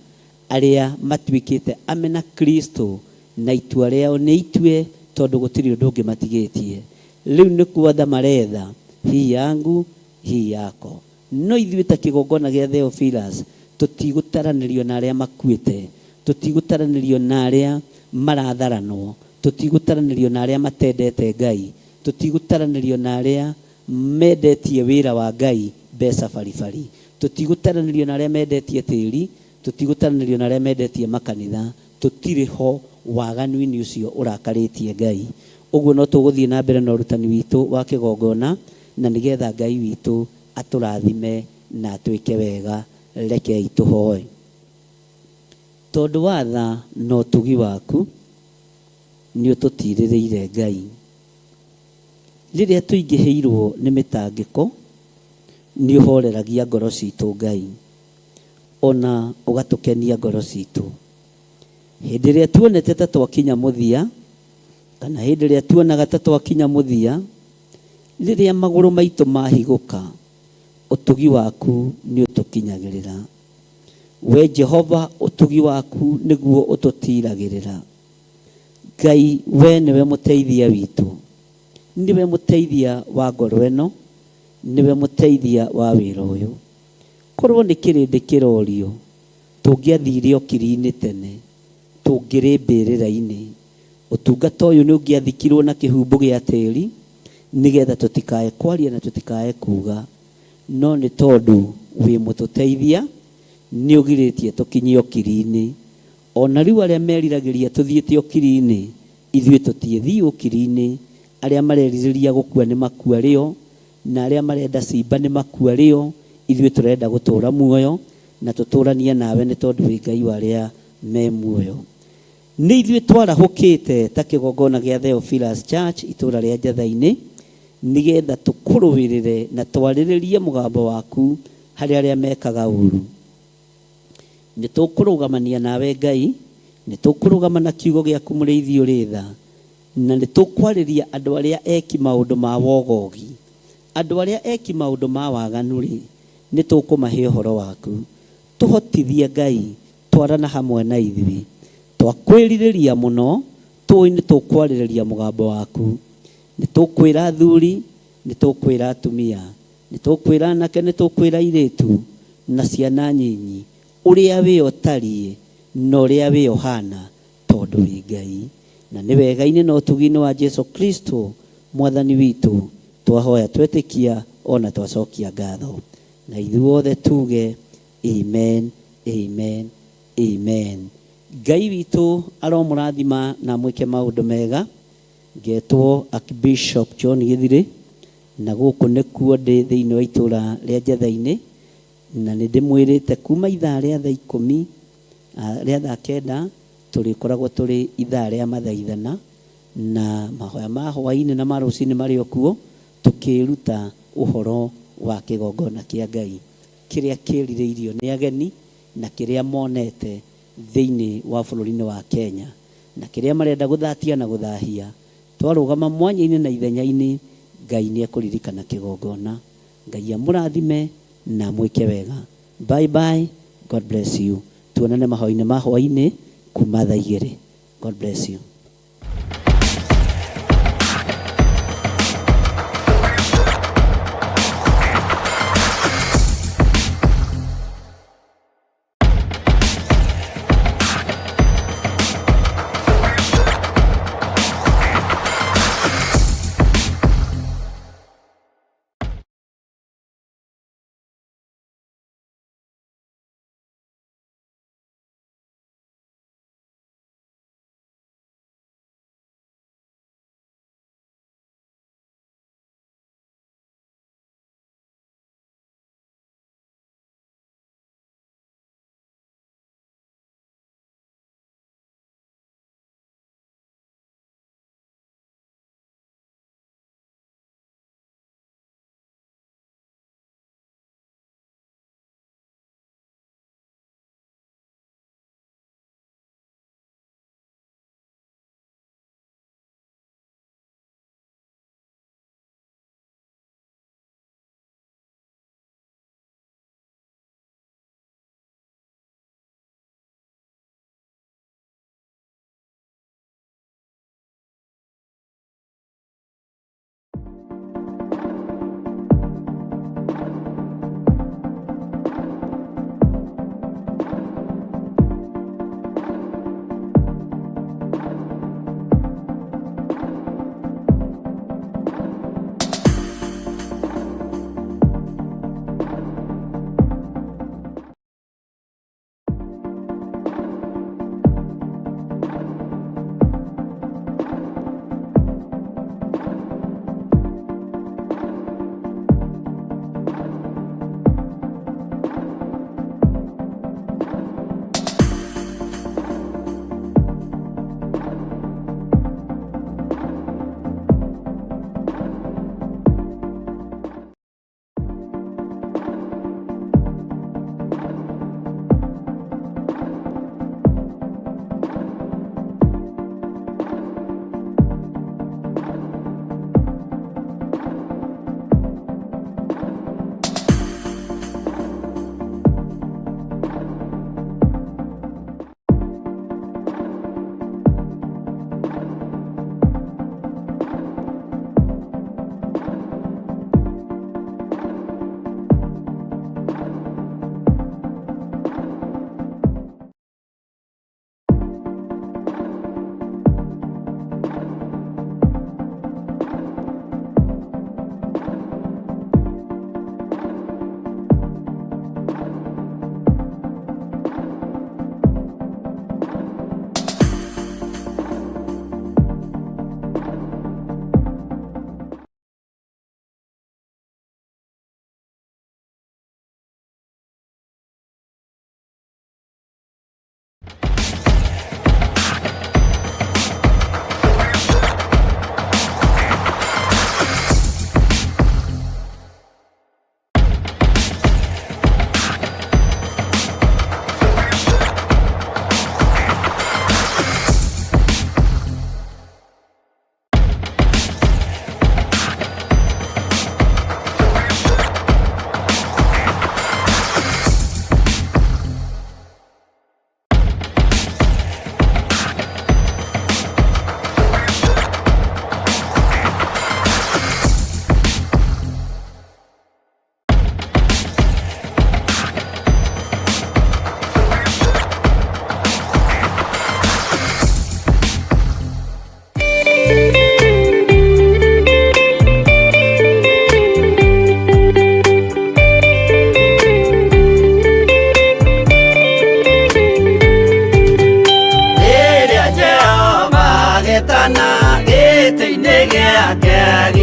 arĩa matuĩkĩte amena Kristo, na itua rĩao nĩ itue tondũ gũtirĩ ũndũ ũngĩ matigĩtie. Rĩu nĩ gwetha maretha, hii yangu hii yako. No ithuĩ ta kĩgongona gĩa Theophilus tũtigũtaranĩrio na arĩa makuĩte, tũtigũtaranĩrio na arĩa maratharanwo, tũtigũtaranĩrio na arĩa matendete Ngai, tũtigũtaranĩrio na arĩa mendetie wĩra wa Ngai mbeca baribari, tũtigũtaranĩrio na arĩa mendetie tĩri, tũtigũtaranĩrio na arĩa mendetie makanitha. Tũtirĩ ho waganu-inĩ ũcio ũrakarĩtie Ngai. Ũguo no tũgũthiĩ na mbere na ũrutani witũ wa kĩgongona, na nĩgetha Ngai witũ atũrathime na atwĩke wega. Rekei tũhoe. Tondũ wa tha na ũtugi waku nĩ ũtũtirĩrĩire Ngai. Rĩrĩa tũingĩhĩirwo nĩ mĩtangĩko, nĩ ũhoreragia ngoro citũ Ngai, ona ũgatũkenia ngoro citũ. Hĩndĩ ĩrĩa tuonete ta twakinya mũthia, kana hĩndĩ ĩrĩa tuonaga ta twakinya mũthia, rĩrĩa magũrũ maitũ mahigũka, ũtugi waku nĩ ũtũkinyagĩrĩra. We Jehova, ũtugi waku nĩguo ũtũtiragĩrĩra. Ngai, we nĩwe mũteithia witũ, nĩwe mũteithia wa ngoro ĩno, nĩwe mũteithia wa wĩra ũyũ. Korwo nĩ kĩrĩndĩ kĩrorio, tũngĩathire ũkiri-inĩ tene, tũngĩrĩ mbĩrĩra-inĩ. Ũtungata ũyũ nĩ ũngĩathikirwo na kĩhumbu gĩa tĩri, nĩgetha tũtikae kwaria na tũtikae kuga. No nĩ tondũ wĩ mũtũteithia, nĩ ũgirĩtie tũkinyie ũkiri-inĩ. Ona rĩu arĩa meriragĩria tũthiĩte ũkiri-inĩ, ithuĩ tũtiĩthiĩ ũkiri-inĩ. Arĩa marerirĩria gũkua nĩ makua rĩo, na arĩa marenda cimba nĩ makua rĩo. Ithuĩ tũrenda gũtũra muoyo na tũtũranie nawe, nĩ tondũ wĩ Ngai wa arĩa me muoyo. Nĩ ithuĩ twarahũkĩte ta kĩgongona gĩa Theophilus Church itũra rĩa Njatha-inĩ, nĩgetha tũkũrũĩrĩre na twarĩrĩrie mũgambo waku harĩ arĩa mekaga ũru. Nĩ tũkũrũgamania nawe Ngai, nĩ tũkũrũgama na kiugo gĩaku mũrĩithi ũrĩ tha, na nĩ tũkwarĩria andũ arĩa eki maũndũ ma wogogi, andũ arĩa eki maũndũ ma waganu rĩ, nĩ tũkũmahe ũhoro waku. Tũhotithie Ngai, twarana hamwe na ithuĩ. Twakwĩrirĩria mũno, tũĩ nĩ tũkwarĩrĩria mũgambo waku. Nĩ tũkwĩra athuri, nĩ tũkwĩra atumia, nĩ tũkwĩra anake, nĩ tũkwĩra airĩtu na ciana nyinyi, ũrĩa wĩ ũtariĩ na ũrĩa wĩ ũhana, tondũ wĩ Ngai. Na nĩ wega-inĩ na ũtugi-inĩ wa Jesu Kristo mwathani witũ twahoya twetĩkia ona twacokia ngatho. Na ithuothe tuge amen, amen, amen. Ngai witũ aromũrathima na amwĩke maũndũ mega. Ngetwo Archbishop John Githiri, na gũkũ nĩkuo ndĩ thĩinĩ wa itũra rĩa Njatha-inĩ, na nĩ ndĩmwĩrĩte kuma ithaa rĩa thaa 10, rĩa thaa 9 tũrĩkoragwo tũrĩ ithaa rĩa mathaithana na mahoya ma hwaĩ-inĩ na ma rũcinĩ marĩ o kuo, tũkĩruta ũhoro wa kĩgongona kĩa Ngai kĩrĩa kĩrirĩirio nĩ ageni na kĩrĩa monete thĩinĩ wa bũrũri-inĩ wa Kenya, na kĩrĩa marenda gũthatia na gũthahia. Twarũgama mwanya-inĩ na ithenya-inĩ, Ngai nĩ ekũririkana kĩgongona. Ngai amũrathime na amwĩke wega. Bye bye, God bless you. Tuonane mahoya-inĩ ma hwaĩ-inĩ kuma thaa 2. God bless you.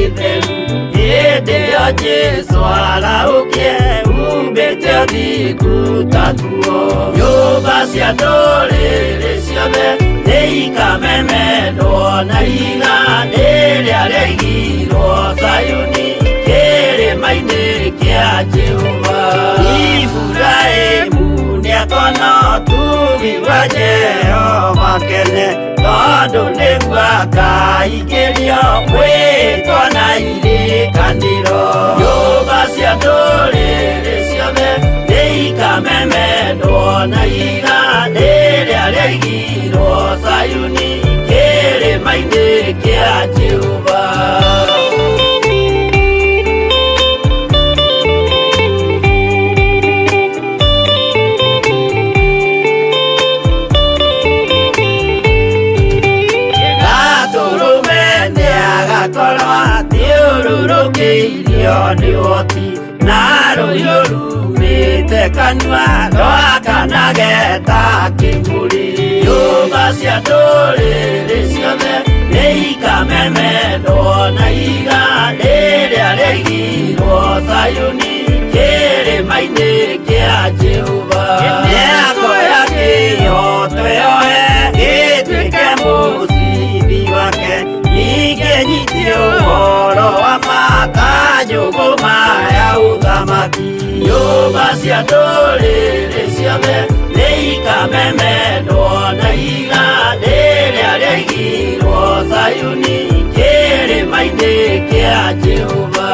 gĩtheru hĩndĩ ĩyo Jesũ arahũkie umbĩte ũthingu ta nguo nyũmba cia ndũrĩrĩ ciothe nĩikamemendwo na ihiga rĩrĩa rĩaigirwo Zayuni kĩrĩma-inĩ kĩa Jehova Iburahĩmu nĩakona ũtugi wa Jehova kene tondũ nĩguo akaingĩrio mwĩtwa na irĩkanĩro nyũmba cia ndũrĩrĩ ciothe nĩikamemendwo na ihiga rĩrĩa rĩaigirwo Zayuni kĩrĩma-inĩ kĩa Jehova. Gatũrũme nĩagakorwo athiũrũrũkĩirio nĩ ũhoti na rũhiũ rumĩte kanua rwakanage ta kĩmũrĩ nyũmba cia ndũrĩrĩ ciothe nĩikamemendwo na ihiga rĩrĩa rĩaigirwo Zayuni kĩrĩma-inĩ kĩa Jehova nĩakoya kĩhooto yoe gĩtuĩke mũcibi wake ningĩ nyitie ũhoro wa ma ta njũgũma ya ũthamaki nyũmba cia ndũrĩrĩ ciothe nĩikamemendwo na ihiga rĩrĩa rĩaigirwo Zayuni kĩrĩma-inĩ kĩa Jehova.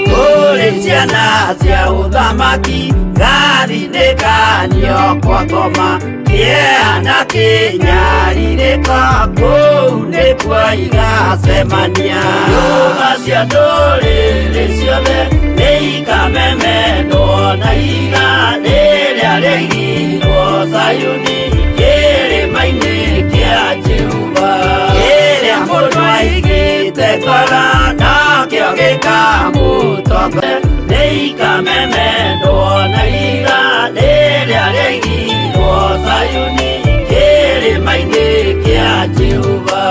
Kũrĩ ciana cia ũthamaki gathinĩkanio kwa ngoma kĩeha na kĩnyarirĩko kũu nĩkuo igacemania nyũmba cia ndũrĩrĩ ciothe nĩikamemendwo na ihiga rĩrĩa rĩaigirwo Zayuni kĩrĩma-inĩ kĩa Jehova kĩrĩa mũndũ aigĩte ngoro nakĩo gĩkamũtongoria nĩikamemendwo na ihiga rĩrĩa rĩaigirwo Zayuni kĩrĩma-inĩ kĩa Jehova.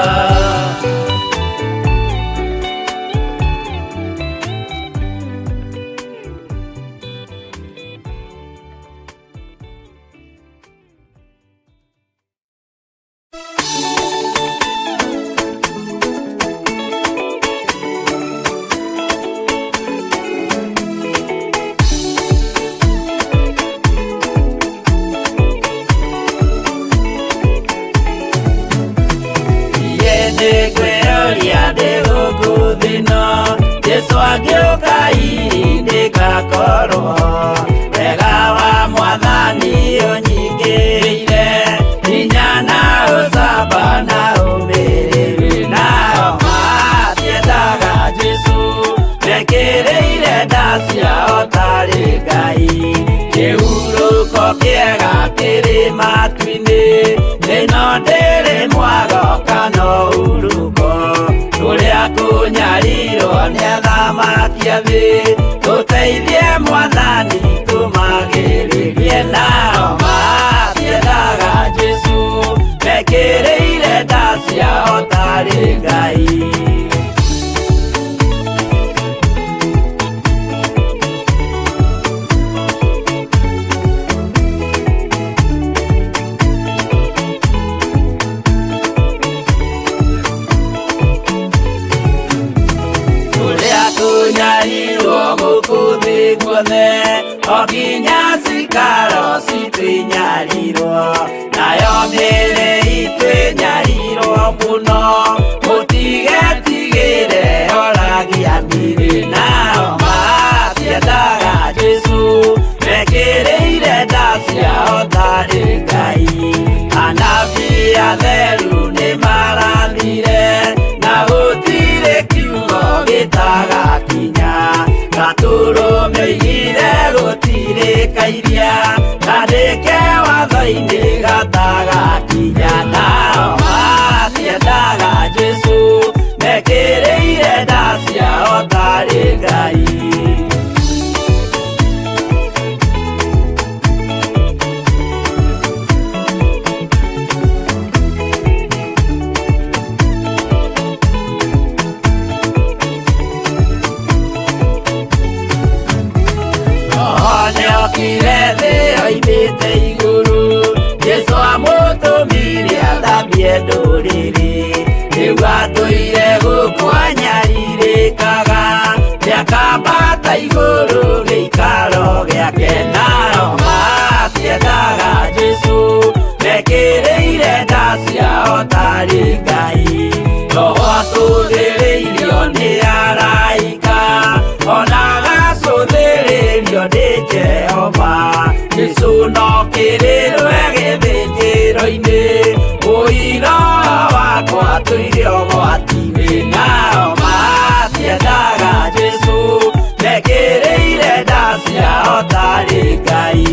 Nĩngwĩyũria ndĩ gũkũ thĩ ĩno Jesũ angĩũka hihi ndĩgakorwo wega wa Mwathani ũnyingĩrĩire hinya na ũcamba na ũmĩrĩru nao matiendaga Jesũ mekĩrĩire nda ciao tarĩ Ngai kĩhurũko kĩega kĩrĩ matu-inĩ ĩno ndĩrĩ mwago kana ũhurũko kũrĩa kũnyarirwo nĩ athamaki a thĩ tũteithie Mwathani tũmagĩrĩrie nao matiendaga Jesũ mekĩrĩire nda ciao tarĩ Ngai. Kũrĩa kũnyarirwo gũkũ thĩ guothe o nginya cikaro citũ inyarirwo nayo mĩĩrĩ itũ ĩnyarirwo mũno mũtigetigĩre oragia mĩĩrĩ nao matiendaga Jesũ mekĩrĩire nda ciao tarĩ Ngai anabii atheru nĩmarathire na gũtirĩ kiugo gĩtagakinya gatũrũmĩire gũtirĩ kairia kandĩke watho-inĩ gatagakinya nao matiendaga Jesũ mekĩrĩire nda ciao tarĩ Ngai. aumĩte igũrũ Jesũ amũtũmire athambie ndũrĩrĩ rĩu atũire gũkũ anyarirĩkaga nĩakambata igũrũ gĩikaro gĩake nao matiendaga Jesũ mekĩrĩire nda ciao tarĩ Ngai roho acũthĩrĩirio nĩ araika ona agacũthĩrĩrio nĩ Jehova Jesũ no kĩrĩrwe gĩthĩnjĩro-inĩ ũira wakwa tũire ũgwati-inĩ nao matiendaga Jesũ mekĩrĩire nda ciao tarĩ Ngai.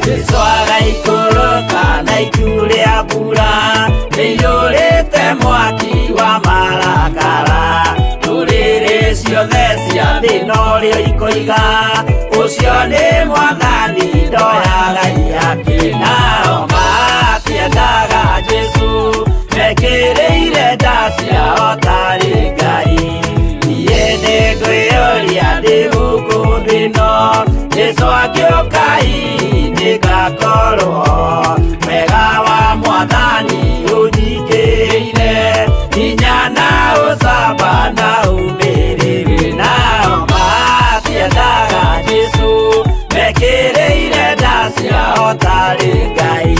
Jesũ agaikũrũka na itu rĩa mbura rĩiyũrĩte mwaki wa marakara ndũrĩrĩ ciothe cia thĩ norĩo ikoiga ũcio nĩ mwathani ndoyaga ihaki nao matiendaga Jesũ mekĩrĩire nda ciao tarĩ Ngai niĩ nĩngwĩyũria ndĩ gũkũ thĩ ĩno Jesũ angĩũka hihi nĩngakorwo wega wa mwathani ũnyingĩrĩire hinya na ũcamba na ũmĩrĩru nao matiendaga Jesũ mekĩrĩire nda ciao tarĩ Ngai.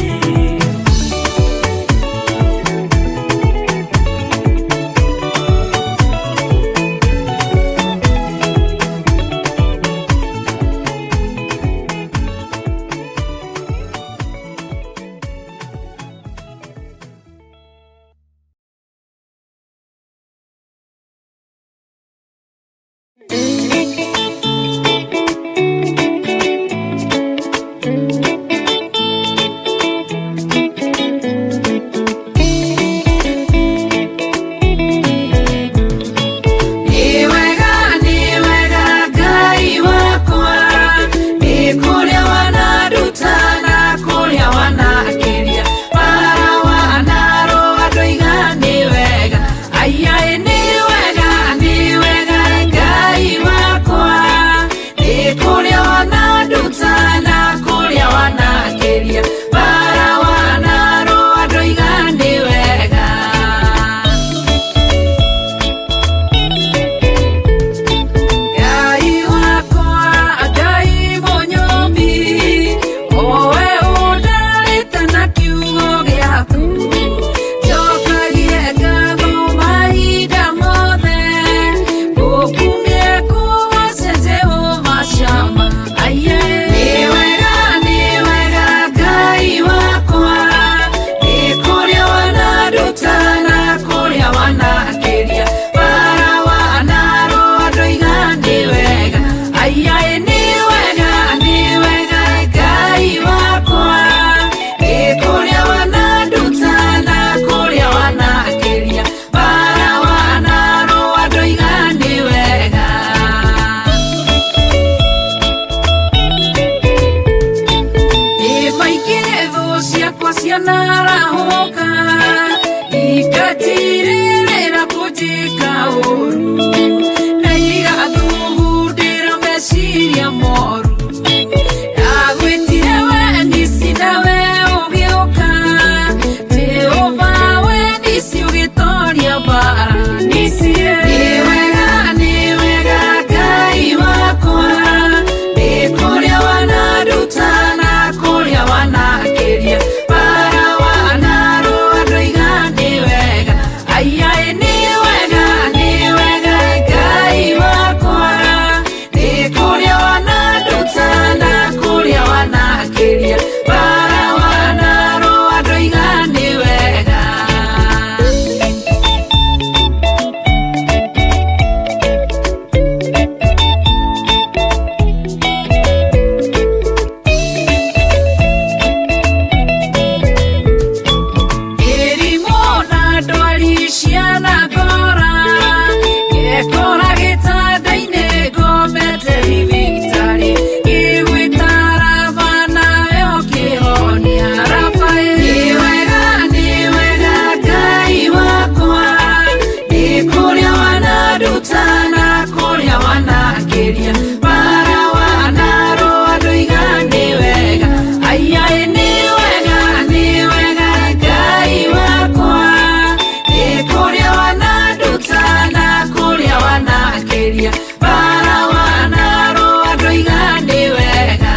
wanakĩria bara wanarũa ndoiga nĩ wega.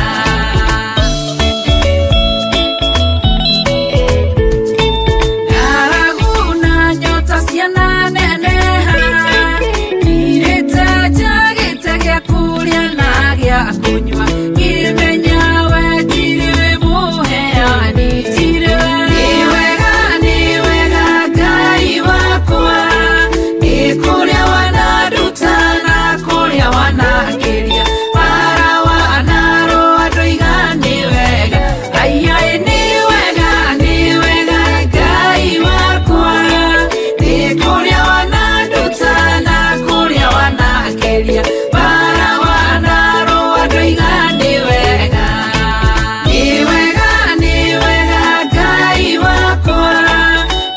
Ng'aragu na nyota ciana neneha, ngirĩte njagĩte gĩa kũrĩa na gĩa kũnyua, ngĩmenya we tirĩ wĩ mũheani, tirĩ we. Nĩ wega, nĩ wega Ngai wakwa, nĩ kũrĩa wananduta na kũrĩa wanakĩria, bara wanarũa ndoiga nĩ wega. Aiai nĩ wega, nĩ wega Ngai wakwa, nĩ kũrĩa wananduta na kũrĩa wanakĩria, bara wanarũa ndoiga nĩ wega. Nĩ wega, nĩ wega Ngai wakwa,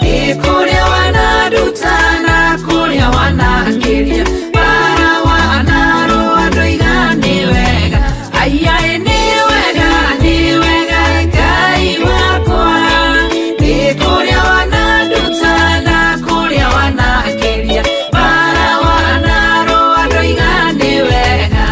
nĩ kũrĩa wananduta na kũrĩa wanakĩria, bara wanarũa ndoiga nĩ wega. Aiai nĩ wega, nĩ wega Ngai wakwa, nĩ kũrĩa wananduta na kũrĩa wanakĩria, bara wanarũa ndoiga nĩ wega.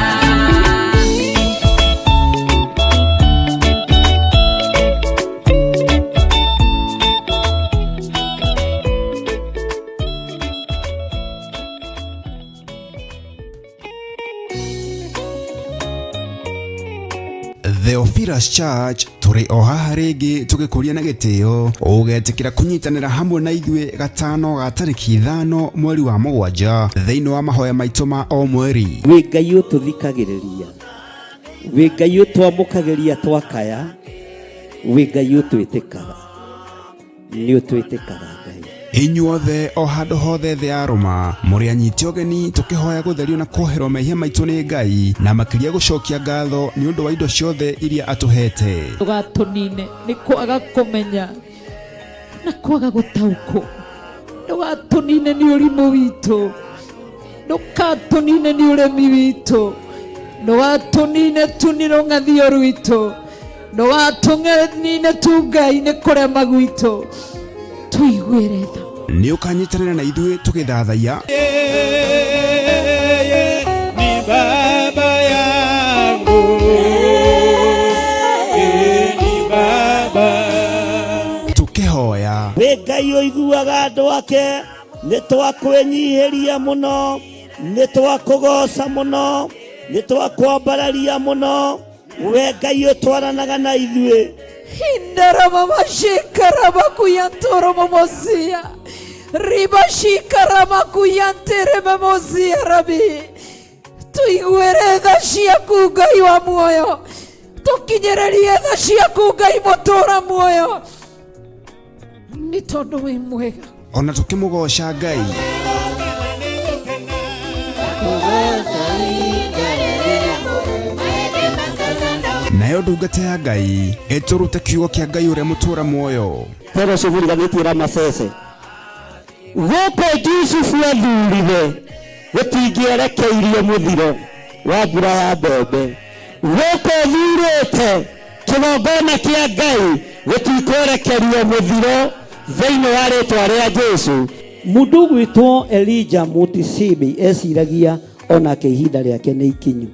Theophilus Church tũrĩ o haha rĩngĩ tũgĩkũria na gĩtĩo ũgetĩkĩra kũnyitanĩra hamwe na ithuĩ gatano ga tarĩki 5 mweri wa 7 thĩinĩ wa mahoya maitũ ma o mweri. Wĩ Ngai ũtũthikagĩrĩria, wĩ Ngai ũtwamũkagĩria twakaya, wĩ Ngai ũtwĩtĩkaga, nĩ ũtwĩtĩkaga Ngai. Inyuothe o handũ hothe thĩ ya Rũma mũrĩ anyiti ũgeni tũkĩhoya gũtherio na kuoherwo mehia maitũ nĩ Ngai na makĩria gũcokia ngatho nĩ ũndũ wa indo ciothe iria atũhete. Ndũgatũnine nĩ kwaga kũmenya na kwaga gũtaũkwo, ndũgatũnine nĩ ũrimũ witũ, ndũgatũnine nĩ ũremi witũ, ndũgatũnine tu nĩ rũng'athio rwitũ, ndũgatũnine tu Ngai nĩ kũrema gwitũ, tũiguĩre tha. Nĩ ũkanyitanĩra na ithuĩ tũgĩthathaiya Yeye ni baba yangu, yeye ni baba. Tũkĩhoya Wĩ Ngai ũiguaga andũ ake, nĩ twakwĩnyihĩria mũno, nĩ twakũgoca mũno, nĩ twakwambararia mũno, we Ngai ũtwaranaga na ithuĩ. Hindaramamashikaramakuyantoromomosia ribashikaramakuyantĩrĩmemozia rabi, tũiguĩre tha ciaku Ngai wa muoyo, tũkinyĩrĩrie tha ciaku Ngai mũtũra muoyo, nĩ tondũ wĩ mwega. Ona tũkĩmũgoca Ngai. Nayo ndungata ya Ngai ĩtũrute kiugo kĩa Ngai ũrĩa mũtũra muoyo. Fellowship riganĩtie Ramasese gũkũ Jusufu athurire gũtingĩerekeirio mũthiro wa mbura ya mbembe, gũkũ thurĩte kĩgongona kĩa Ngai gũtikwerekerio mũthiro thĩinĩ wa rĩtwa rĩa Jesu. Mũndũ ũgwĩtwo Elijah Mutisibi eciragia onake ihinda rĩake nĩ ikinyu,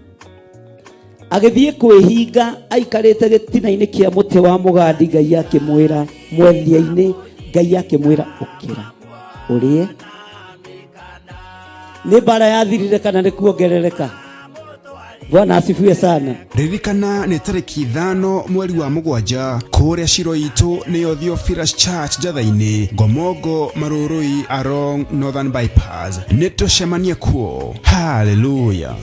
agĩthiĩ kwĩhinga aikarĩte gĩtina-inĩ kĩa mũtĩ wa mũgandi. Ngai akĩmwĩra mwethia-inĩ, Ngai akĩmwĩra ũkĩra ũrĩe. Nĩ mbara yathirire kana nĩ kuongerereka? Bwana asifiwe sana. Ririkana nĩ tarĩki 5 mweri wa 7 kũrĩa ciro itũ nĩyo Theophilus Church Njatha-inĩ, Ngomongo, Marũrũi along Northern Bypass. Nĩ tũcemanie kuo. Hallelujah.